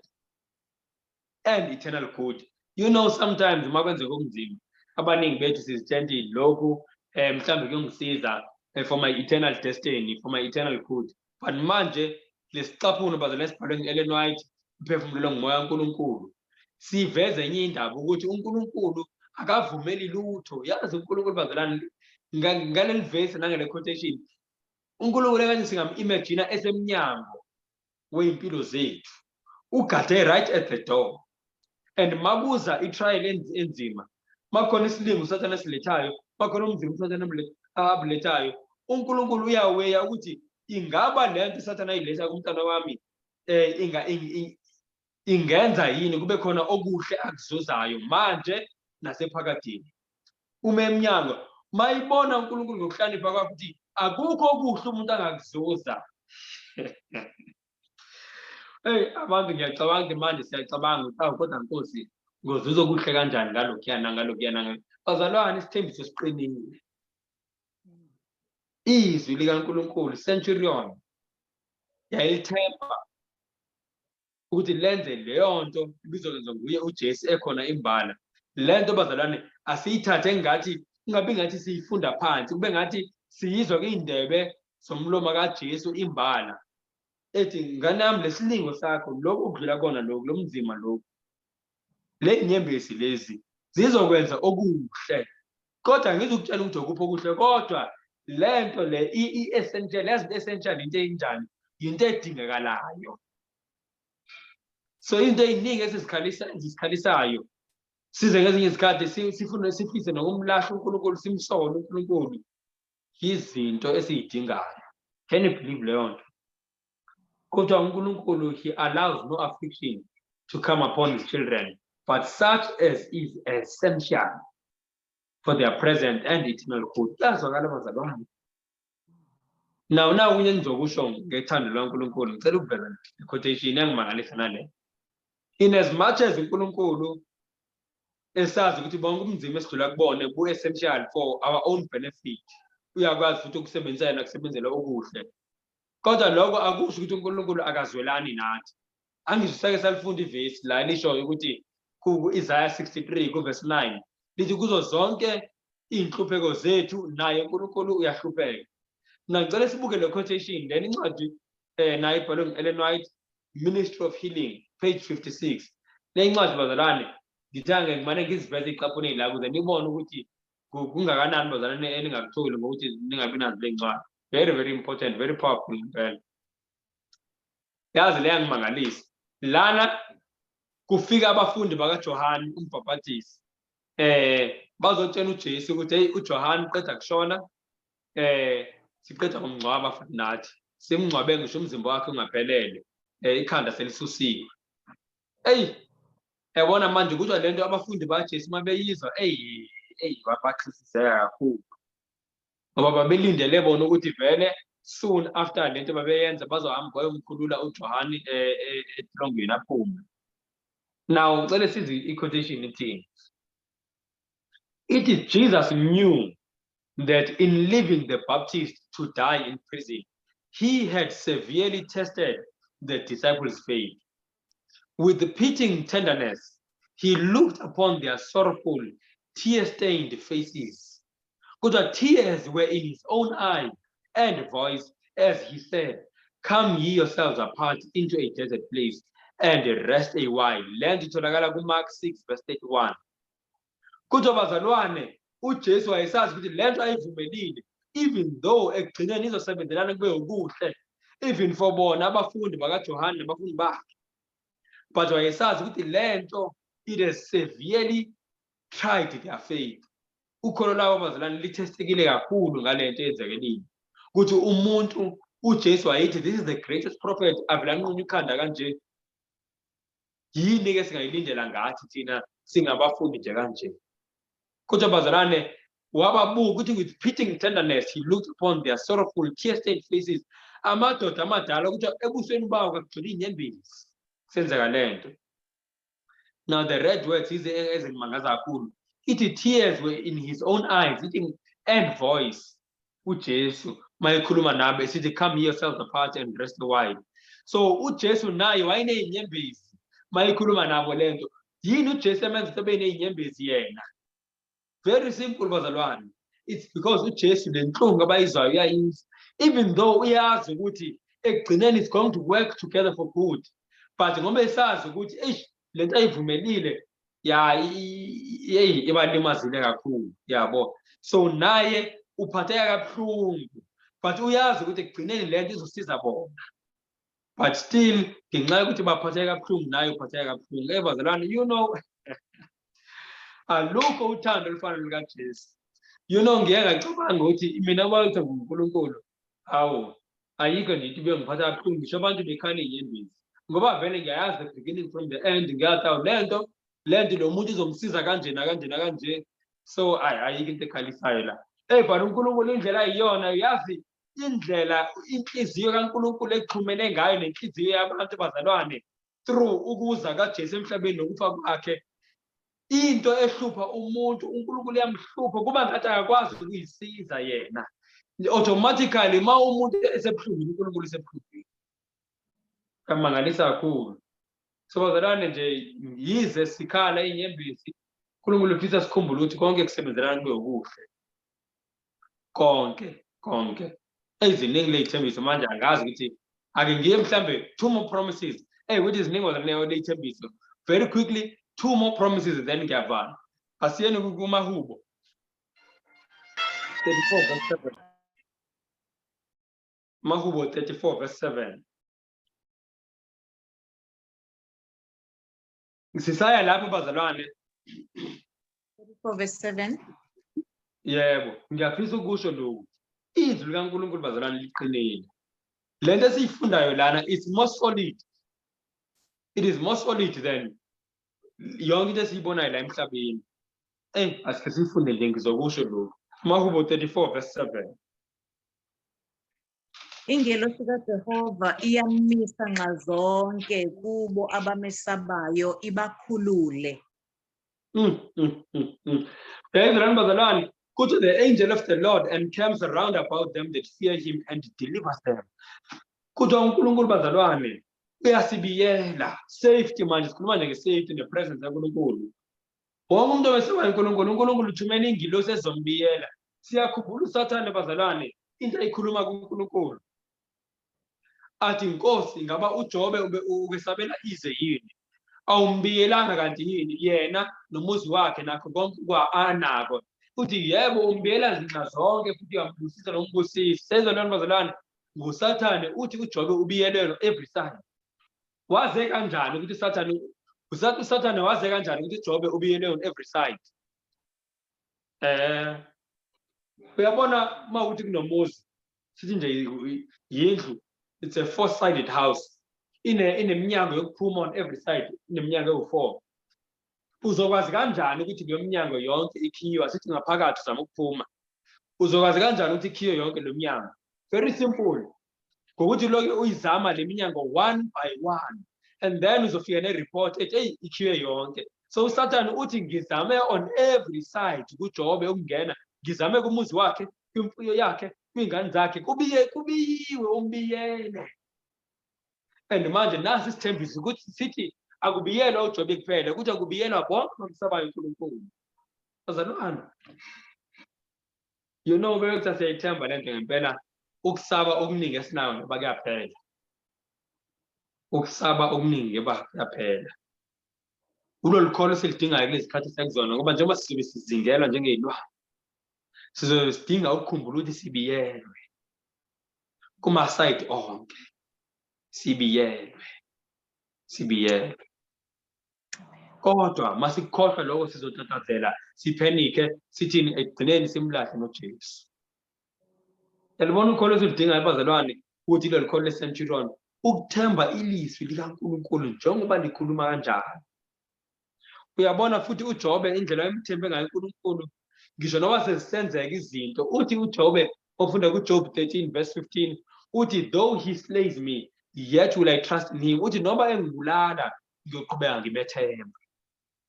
and eternal good. Sometimes uma kwenzeka okunzima, abaningi bethu sizitshela lokhu mhlambe kuyongisiza for my eternal destiny, for my eternal good. But manje lesicaphuno, bazalwane, esibhalwe ngu-Ellen White, uphefumulelwe ngumoya kaNkulunkulu, siveze enye indaba ukuthi uNkulunkulu akavumeli lutho. Yazi uNkulunkulu, bazalwane, ngaleli vesi nangale quotation, uNkulunkulu engathi singam-imagine esemnyango wey'mpilo zethu, ugade right at the door, and makuza i-trial enzima, makhona isilingo uSathane esilethayo, makhona umzimba uSathane abulethayo, uNkulunkulu uyaweya ukuthi ingaba le nto uSathane ayiletha kumntana wami ingenza yini kube khona okuhle akuzuzayo manje nasephakadeni. Uma emnyango mayibona uNkulunkulu ngokuhlakanipha kwakhe ukuthi akukho okuhle umuntu angakuzuza. Hey abantu, ngiyacabanga manje, siyacabanga ukuthi awu kodwa Nkosi, ngozuza okuhle kanjani ngalokhuyana, ngalokhuyana? Bazalwane, isithembiso siqinile. Izwi likaNkulunkulu, centurion yayilithemba ukuthi lenze leyo nto ibizokwenziwa nguye uJesu ekhona imbala. Le nto, bazalwane, asiyithathe engathi kungabi ngathi siyifunda phansi, kube ngathi siyizwa kuyindebe zomlomo kaJesu imbala, ethi ngane yami, lesilingo sakho lokhu okudlula kona, lokhu lo mzima, lokhu le nyembezi lezi zizokwenza okuhle, kodwa ngizukutshela ukuthi okuphi okuhle, kodwa lento le i-essential. Yazi into essential into enjani? Into edingekalayo. So into ey'ningi esizikhalisa, ezisikhalisayo, size ngezinye izikhathi sifune, sifise nokumlahla uNkulunkulu, simsole uNkulunkulu, izinto esiyidingayo. Can you believe leyo nto? Kodwa uNkulunkulu, he allows no affliction to come upon his children but such as is essential for their present and eternal good. Kuyazwakala, bazalwane? Now kunye engizokusho ngethando lwaNkulunkulu, ngicela ukuveza i-quotation yangimangalisa nale. In as much as uNkulunkulu esazi ukuthi bonke ubunzima esidlula kubone bu-essential for our own benefit, uyakwazi futhi ukusebenzisa yena kusebenzela okuhle, kodwa lokho akusho ukuthi uNkulunkulu akazwelani nathi. Angisho sake salifunda ivesi la elishoyo ukuthi ku-Isaiah 63 ku-verse 9, lithi kuzo zonke iy'nhlupheko zethu naye uNkulunkulu uyahlupheka. Mina ngicela sibuke le quotation, then incwadi nayo ibhalwe ngu-Ellen White, Ministry of Healing, page 56. Le incwadi, bazalwane, ngithange ngimane ngiziveze iy'caphuneni la ukuze nibone ukuthi kungakanani, bazalwane, eningakutholi ngokuthi ningabi nazo le ncwadi. Very, very important, very powerful impela. Yazi leyangimangalisa lana, kufika abafundi bakaJohane umbhaphatisi bazotshela uJesu ukuthi hey, uJohane uqeda kushona, siqeda kumngcwaba futhi nathi simngcwabe ngisho umzimba wakhe ungaphelele, ikhanda selisusiwe. Eyi, yabona manje kuthiwa lento abafundi baJesu uma beyizwa, eyi eyi, baxhisiseka kakhulu, ngoba babelindele bona ukuthi vele soon after lento babeyenza bazohamba bayomkhulula uJohane etilongweni aphume. Now ngicela sizwe i-quotation ithini. Ithi Jesus knew that in leaving the Baptist to die in prison, he had severely tested the disciples' faith. With pitying tenderness, he looked upon their sorrowful, tear-stained faces. Kodwa tears were in his own eyes and voice as he said, "Come ye yourselves apart into a desert place and rest a while. Le nto itholakala kuMark 6 verse 31. Kuthiwa bazalwane, uJesu wayesazi ukuthi le nto ayivumelile, even though ekugcineni izosebenzelana kube okuhle, even for bona abafundi bakaJohane nabafundi bakhe, but wayesazi ukuthi le nto, it has severely tried their faith. Ukholo lwabo, bazalwane, lithestekile kakhulu ngale nto eyenzekelile, ukuthi umuntu uJesu wayethi, "This is the greatest prophet," avele anqunywa ikhanda kanje. Yini-ke singayilindela ngathi thina singabafundi nje kanje? Kodwa bazalwane, wababuka ukuthi with pitying tenderness he looked upon their sorrowful, tear-stained faces. Amadoda amadala, ukuthi ebusweni bawo kakugcwele iy'nyembezi kusenzeka le nto. Now the red words yize ezingimangaza kakhulu, ithi tears were in his own eyes, ithi and voice. UJesu mayekhuluma nabo esithi, "Come yourselves apart and rest a while." So uJesu naye wayeney'nyembezi mayekhuluma nabo le nto. Yini uJesu emenza ukuthi abe ney'nyembezi yena? Very simple, bazalwane, it's because uJesu le nhlungu abayizwayo uyayizwa, even though uyazi ukuthi ekugcineni it's going to work together for good, but ngoba esazi ukuthi eish, le nto ayivumelile ya yeyi ibalimazile kakhulu, yabo. So naye uphatheka kabuhlungu, but uyazi ukuthi ekugcineni le nto izosiza bona, but still ngenxa yokuthi baphatheka kabuhlungu, naye uphatheka kabuhlungu. Bazalwane, alukho uthando olufana lukaJesu. Ngiye ngacabanga ukuthi mina uma kuthi nguNkulunkulu, hawu, ayikho nje into ibengiphatha kabuhlungu, ngisho abantu bekhala iy'nyembezi, ngoba vele ngiyayazi the beginning from the end. Ngiyazi awu, le nto lo muntu izomsiza kanje nakanje nakanje. So ayi, ayikho into ekhalisayo la. Eyi, but uNkulunkulu, indlela ayiyona, uyazi indlela inhliziyo kaNkulunkulu exhumene ngayo nenhliziyo yabantu, bazalwane, through ukuza kaJesu emhlabeni nokufa kwakhe. Into ehlupha umuntu, uNkulunkulu uyamhlupha, kuba ngathi akakwazi ukuyisiza yena. Automatically uma umuntu esebuhlungwini, uNkulunkulu usebuhlungwini. Kamangalisa kakhulu. So bazalwane nje, yize sikhala iy'nyembezi, uNkulunkulu ufisa sikhumbule ukuthi konke kusebenzelana kube okuhle, konke konke. Eziningi ley'thembiso manje, angazi ukuthi ake ngiye mhlambe two more promises. Hey, ukuthi ziningi bazalwane ley'thembiso. Very quickly, two more promises, then ngiyavala. Asiyeni kumaHubo 34 verse 7. Mahubo 34 verse 7. Sisaya lapho, bazalwane. 34 verse 7. Yebo, ngiyafisa ukusho lokhu. Izwi likaNkulunkulu, bazalwane, liqinile. Le nto esiyifundayo lana is more solid, it is more solid than yonke into esiyibonayo la emhlabeni. Asike siyifunde nje, ngizokusho lokhu. Mahubo 34 verse 7. Ingelosi kaJehova iyamisa nxazonke kubo abamesabayo, ibakhulule. Uyayizwa bazalwane, kuthi the angel of the Lord encamps round about them that fear him and delivers them. Kuthiwa uNkulunkulu, bazalwane, uyasibiyela. Safety manje, sikhuluma nje nge-safety ne-presence kaNkulunkulu. Wonke umuntu omesabayo uNkulunkulu, uNkulunkulu uthumela ingilosi ezombiyela. Siyakhumbula uSathane, bazalwane, into ayikhuluma kuNkulunkulu. Athi, "Nkosi, ngaba uJobe ukwesabela ize yini? Awumbiyelanga kanti yini yena nomuzi wakhe nakho konke kwa anako?" Uthi yebo, umbiyela zinxa zonke futhi uyambusisa nombusisi. Sezwa lona, bazalwane, nguSathane uthi uJobe ubiyelelwe every side. Waze kanjani ukuthi uSathane, uSathane waze kanjani ukuthi uJobe ubiyelwe on every side? Uyabona uma ukuthi kunomuzi, sithi nje yindlu, it's a four sided house, ineminyango yokuphuma on every side, ineminyango ewu-four. Uzokwazi kanjani ukuthi leyo minyango yonke ikhiyiwe? Sithi ngaphakathi uzama ukuphuma, uzokwazi kanjani ukuthi ikhiye yonke lo minyango? Very simple, ngokuthi lokhu uyizama le minyango one by one, and then uzofika ne-report ethi, "Eyi, ikhiwe yonke." So uSathane uthi, "Ngizame on every side kuJobe ukungena, ngizame kumuzi wakhe, kwimfuyo yakhe, kwiy'ngane zakhe, kubiye kubiyiwe, umbiyele." And manje nasi isithembiso ukuthi sithi akubiyelwa uJobe kuphela, ukuthi akubiyelwa bonke abamsabayo uNkulunkulu. Bazalwane, bekuthi siyayithemba lento ngempela, ukusaba okuningi esinayo ngoba kuyaphela. Ukusaba okuningi keba kuyaphela. Kulolu kholo esilidingayo kulezi khathi esakuzona, ngoba njengoba sizobe sizingelwa njengey'lwane, sizobe sidinga ukukhumbula ukuthi sibiyelwe kumasayidi onke, sibiyelwe, sibiyelwe. Kodwa masikukhohlwa lokho sizotatazela, siphenike, sithini ekugcineni simlahle noJesu. Yalibona ukholo esiludingayo bazalwane, ukuthi lolu kholo le-centurion, ukuthemba ilizwi likaNkulunkulu njengoba likhuluma kanjalo. Uyabona futhi uJobe indlela ayemthembe ngayo uNkulunkulu, ngisho noma sezisenzeka izinto, uthi uJobe ofunda kuJob 13 verse 15, uthi though he slays me, yet will I trust in him. Uthi noma engibulala, ngiyoqhubeka ngimethemba.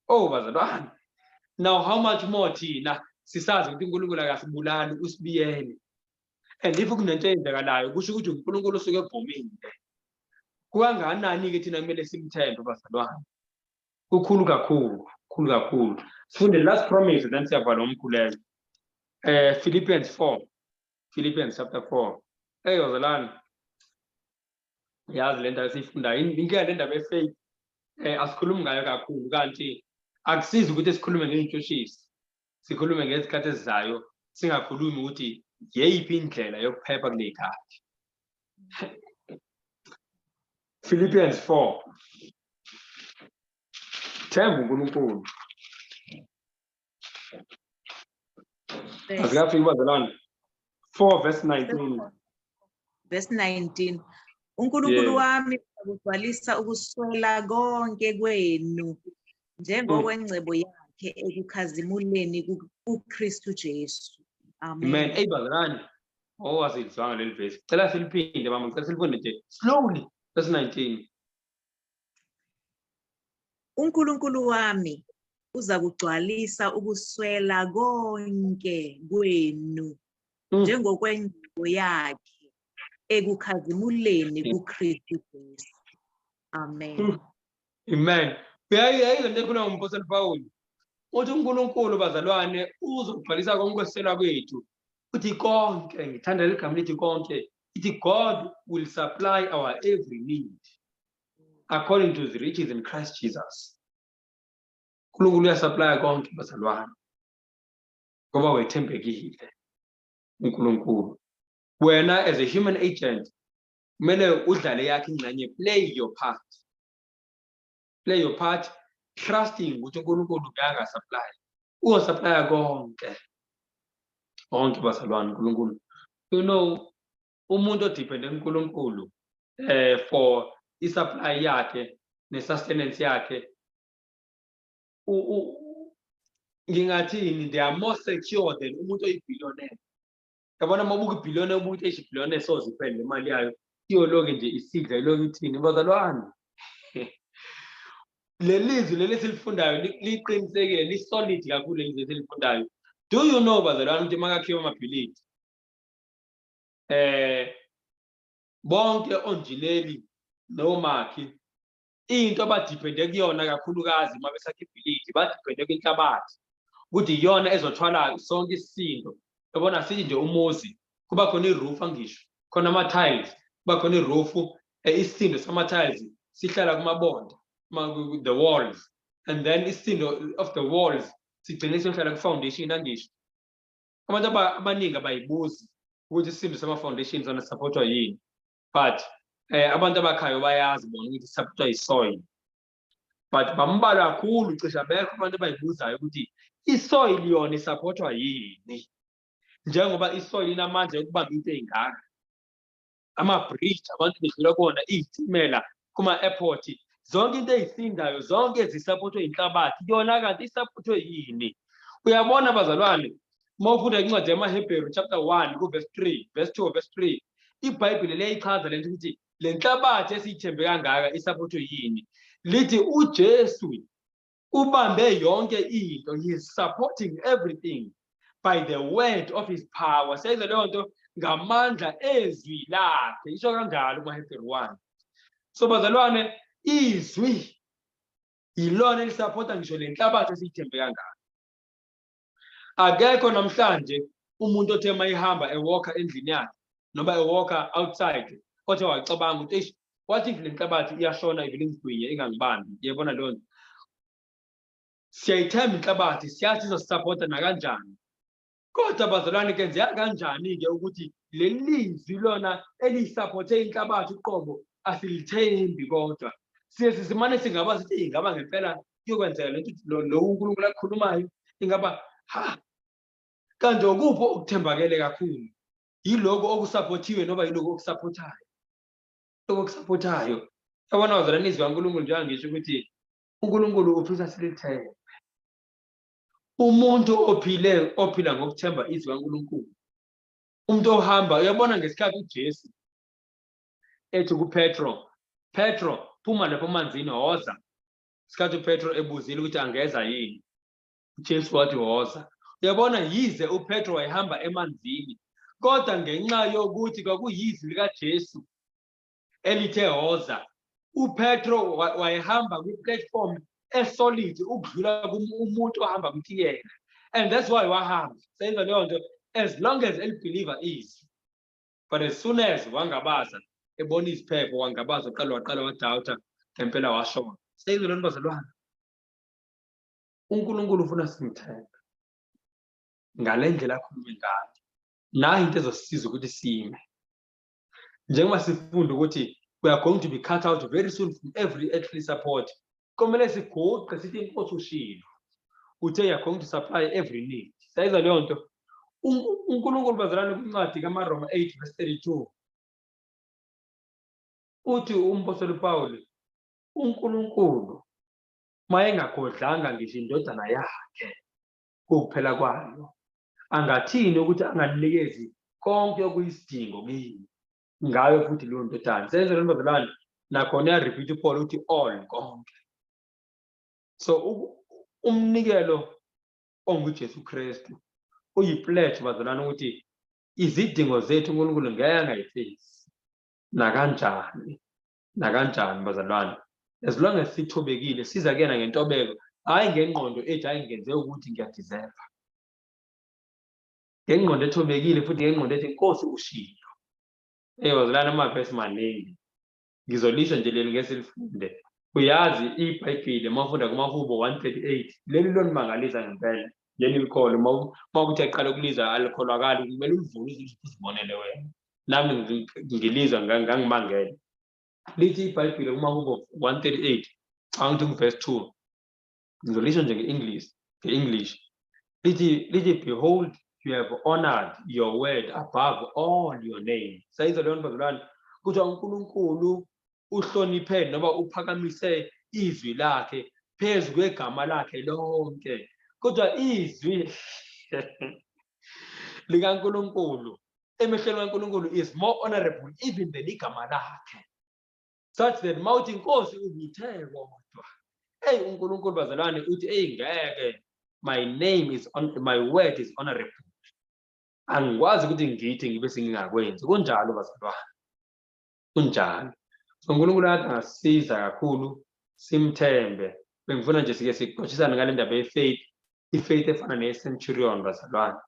Oh bazalwane, now how much more thina sisazi ukuthi uNkulunkulu akasibulali, usibiyele. And if kunento eyenzakalayo, kusho ukuthi uNkulunkulu usuke evumile. Kukangakanani-ke thina kumele simthembe bazalwane? Kukhulu kakhulu, kukhulu kakhulu. Sifunde last promise, then siyavala umkhuleko. Philippians 4, Philippians chapter 4. Hey bazalwane, yazi le ndaba esiyifundayo, inkinga le ndaba ye-faith, asikhulumi ngayo kakhulu, kanti akusizi ukuthi sikhulume ngey'ntshushiso, sikhulume ngezikhathi ezizayo, singakhulumi ukuthi yeyiphi indlela yokuphepha kule khathi. Philippians 4. Themba uNkulunkulu. Asikafiki bazalwane. 4 verse 19. Verse 19. UNkulunkulu wami uzakugcwalisa ukuswela konke kwenu njengokwengcebo yakhe ekukhazimuleni kuKristu Jesu. Amen. Amen. Ey bazalwane. Oh, asilizwanga leli verse. Cela siliphinde mama, ngicela silifunde nje slowly. Verse 19. UNkulunkulu wami uzakugcwalisa ukuswela konke kwenu njengokwengcebo yakhe ekukhazimuleni kuKristu Jesu. Amen. Amen. Uyayiza into ekhuluma ngompostoli Pawulu. Uthi uNkulunkulu bazalwane uzogcwalisa konke ukweswela kwethu. Uthi konke, ngithanda leli gama lithi konke. Ithi God will supply our every need according to his riches in Christ Jesus. uNkulunkulu uyasupply konke bazalwane, ngoba wethembekile uNkulunkulu. Wena as a human agent kumele udlale yakhe ingxenye, play your part. Play your part trusting ukuthi uNkulunkulu uyangasupply. Uzosupply konke. Konke bazalwane uNkulunkulu. You know, umuntu odepende kuNkulunkulu for i-supply yakhe ne-sustenance yakhe, ngingathini, they are more secure than umuntu oyibillionaire. Yabona uma ubuka ibillionaire, ubuka ukuthi eish, ibillionaire soze iphele le mali yayo, iyoloke nje isidla, iloke ithini bazalwane. Leli zwi leli esilifundayo liqinisekile, li-solid kakhulu leli zwi esilifundayo. Do you know bazalwane ukuthi makakhiwa amabhilidi, bonke onjineli nomakhi, into abadiphende kuyona kakhulukazi uma besakha ibhilidi, badiphende kwinhlabathi ukuthi iyona ezothwala sonke isisindo. Yabona sithi nje umuzi kuba khona i-roof, angisho khona ama-tiles, kuba khona i-roof, isisindo sama-tiles sihlala kumabonda, the walls, and then isisindo of the walls sigcine siyohlala ku-foundation, angisho. Abantu abaningi abayibuzi ukuthi isisindo sama-foundation sona sisaphothwa yini, but abantu abakhayo bayazi bona ukuthi sisaphothwa yi-soil, but bambalwa kakhulu, cishe abekho abantu abayibuzayo ukuthi i-soil yona isaphothwa yini, njengoba i-soil inamandla yokubamba into ey'ngaka, ama-bridge abantu bedlula kuwona, iy'timela kuma-airport, zonke into ey'sindayo zonke zisaphothwe inhlabathi, yona kanti isaphothwe yini? Uyabona bazalwane, uma ufunda incwadi yamaHebheru chapter 1 ku-verse 3, verse 2, verse 3, iBhayibheli liyayichaza lento ukuthi le nhlabathi esiyithembe kangaka isaphothwe yini. Lithi uJesu ubambe yonke into, he is supporting everything by the word of his power. Siyayizwa leyo nto, ngamandla ezwi lakhe, isho kanjalo kumaHebheru 1. So bazalwane, izwi yilona elisapota ngisho le nhlabathi esiyithembe kangaka. Akekho namhlanje umuntu othe mayihamba ewalka endlini yakhe noma ewalka outside othe wacabanga ukuthi eish, What if le nhlabathi iyashona, ivele ingigwinye, ingangibambi? Yebona leyo nto. Siyayithemba inhlabathi, siyazi izosisapota nakanjani. Kodwa bazalwane, kenzeka kanjani-ke ukuthi leli lizwi lona eliyisaphothe inhlabathi uqobo asilithembi, kodwa siye simane singaba sithi ingaba ngempela kuyokwenzeka lento lo uNkulunkulu akhulumayo? Ingaba ha kanti okuphi okuthembakele kakhulu, yiloko okusaphothiwe noma yiloko okusaphothayo? Lokho okusaphothayo. Yabona bazalwane, izwi kaNkulunkulu, njengoba ngisho ukuthi uNkulunkulu ufisa silithembe. Umuntu ophile, ophila ngokuthemba izwi kaNkulunkulu, umuntu ohamba, uyabona ngesikhathi uJesu ethi kuPetro, "Petro, phuma lapho emanzini, woza." Isikhathi uPetro ebuzile ukuthi angeza yini, uJesu wathi, "Woza." Uyabona, yize uPetro wayehamba emanzini, kodwa ngenxa yokuthi kwakuyizwi likaJesu elithe woza, uPetro wayehamba kwi-platform e-solid ukudlula umuntu ohamba kumtiyela, and that's why wahamba. Senza leyo nto as long as eli-believe izwi, but as soon as wangabaza, ebona iziphepho wangabaza, uqala waqala wadoubta, ngempela washona. Seyizwe lento bazalwane, uNkulunkulu ufuna simthembe ngale ndlela akhulume ngayo. Nayo into ezosisiza ukuthi sime, njengoba sifunda ukuthi we are going to be cut out very soon from every earthly support, komele siguqe sithi, "Inkosi, ushilo, uthe you are going to supply every need." Sayizwa leyo nto. UNkulunkulu bazalwane, kwincwadi kaMaroma 8 verse 32, uthi umpostoli Paul, uNkulunkulu mayengagodlanga ngisho indodana yakhe kuphela kwayo, angathini ukuthi anganinikezi konke okuyisidingo kini ngayo futhi leyo ndodana? Senze lento bazalwane. Nakhona uya-repeat uPaul, uthi all, konke. So umnikelo onguJesu Kristu uyi-pledge bazalwane ukuthi izidingo zethu uNkulunkulu ngeke angayifezi nakanjani, nakanjani bazalwane, as long as sithobekile, siza kuyena ngentobeko, hhayi ngengqondo ethi, "Hhayi, ngenze ukuthi ngiyadeserva." Ngengqondo ethobekile futhi ngengqondo ethi, "Nkosi, ushilo." Eyi bazalwane, amavesi maningi, ngizolisho nje leli ngeke silifunde. Uyazi iBhayibhile, uma ufunda kumaHubo 138, leli lonimangalisa ngempela leli likholo. Uma kuthi aqala ukuliza, alikholwakali, kumele ulivule uzibonele wena. Nami ngilizwa ngangimangele. Lithi iBhayibhile kumaHubo 138, angithi kuvesi 2, ngizolisho nje nge-English, nge-English lithi, "Behold, you have honored your word above all your name." Sayizwa leyo nto bazalwane? Kuthiwa uNkulunkulu uhloniphe noma uphakamise izwi lakhe phezu kwegama lakhe lonke. Kodwa izwi likaNkulunkulu emehlweni kaNkulunkulu is more honorable even than igama lakhe, such that mawuthi, "Inkosi, ubuthe," kodwa hey, uNkulunkulu bazalwane uthi, "Hey, ngeke, my name is on, my word is honorable. Angikwazi ukuthi ngithi ngibe sengingakwenzi." Kunjalo bazalwane, kunjalo. So uNkulunkulu athi angasisiza kakhulu simthembe. Bengifuna nje sike sixoxisane ngale ndaba ye-faith, i-faith efana neye-centurion bazalwane,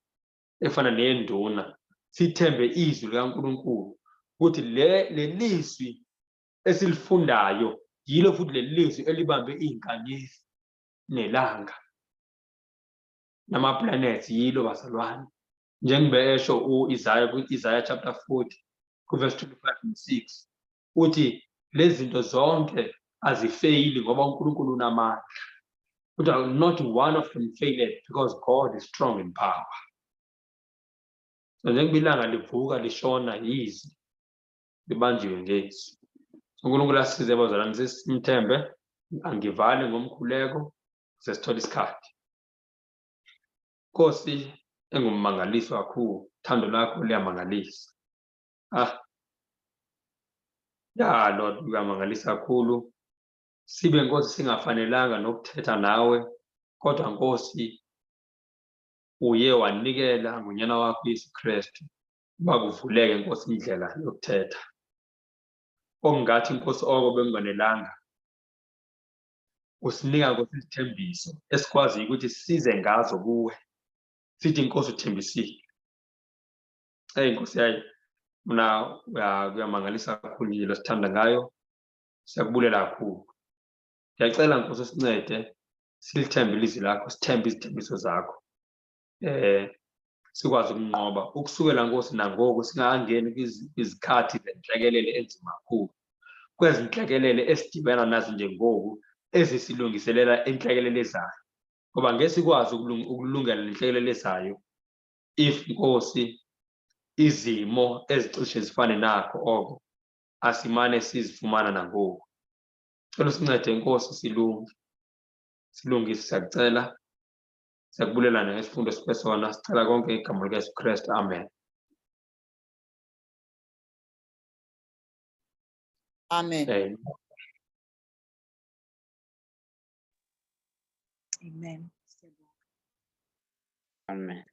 efana neyenduna. Sithembe izwi likaNkulunkulu ukuthi le lelizwi esilifundayo yilo futhi leli lizwi elibambe iy'nkanyezi nelanga nama-planets. Yilo bazalwane, njengoba esho u-Isaiah ku-Isaiah chapter 40 kuverse 25 and 6, uthi lezi zinto zonke azifeyili ngoba uNkulunkulu unamandla. Kodwa not one of them failed because God is strong in power. So njengoba ilanga livuka lishona, yizwi libanjiwe ngezwi. UNkulunkulu asisize bazalwane, simthembe. Angivale ngomkhuleko, sesithola isikhathi. Nkosi engummangaliso kakhulu, thando lakho liyamangalisa. Ah ya Lord, uyamangalisa kakhulu. Sibe, Nkosi, singafanelanga nokuthetha nawe, kodwa Nkosi, uye wanikela ngonyana wakho Yesu Kristu uba kuvuleke, Nkosi, indlela yokuthetha. Okungathi, Nkosi, oko bekunganelanga, usinika, Nkosi, isithembiso esikwaziyo ukuthi size ngazo kuwe, sithi, "Inkosi, uthembisile." Eyi Nkosi, yayi mna kuyamangalisa kakhulu indlela osithanda ngayo. Siyakubulela kakhulu. Ngiyacela Nkosi usincede silithembe ilizwi lakho, sithembe izithembiso zakho. Sikwazi ukunqoba ukusukela Nkosi nangoku singangeni kwizikhathi zenhlekelele enzima kakhulu. Kwezinhlekelele esidibana nazo nje ngoku ezisilungiselela inhlekelele ezayo. Ngoba ngeke sikwazi ukulungela lenhlekelele ezayo if Nkosi izimo ezicishe zifane nakho oko asimane sizifumana nangoku. Cela usincede Nkosi silunge. Silungise siyakucela. Siyakubulela ngesifundo esiphe sona. Sicela konke ngegama likaYesu Kristu. Amen. Amen. Amen. Amen. Amen.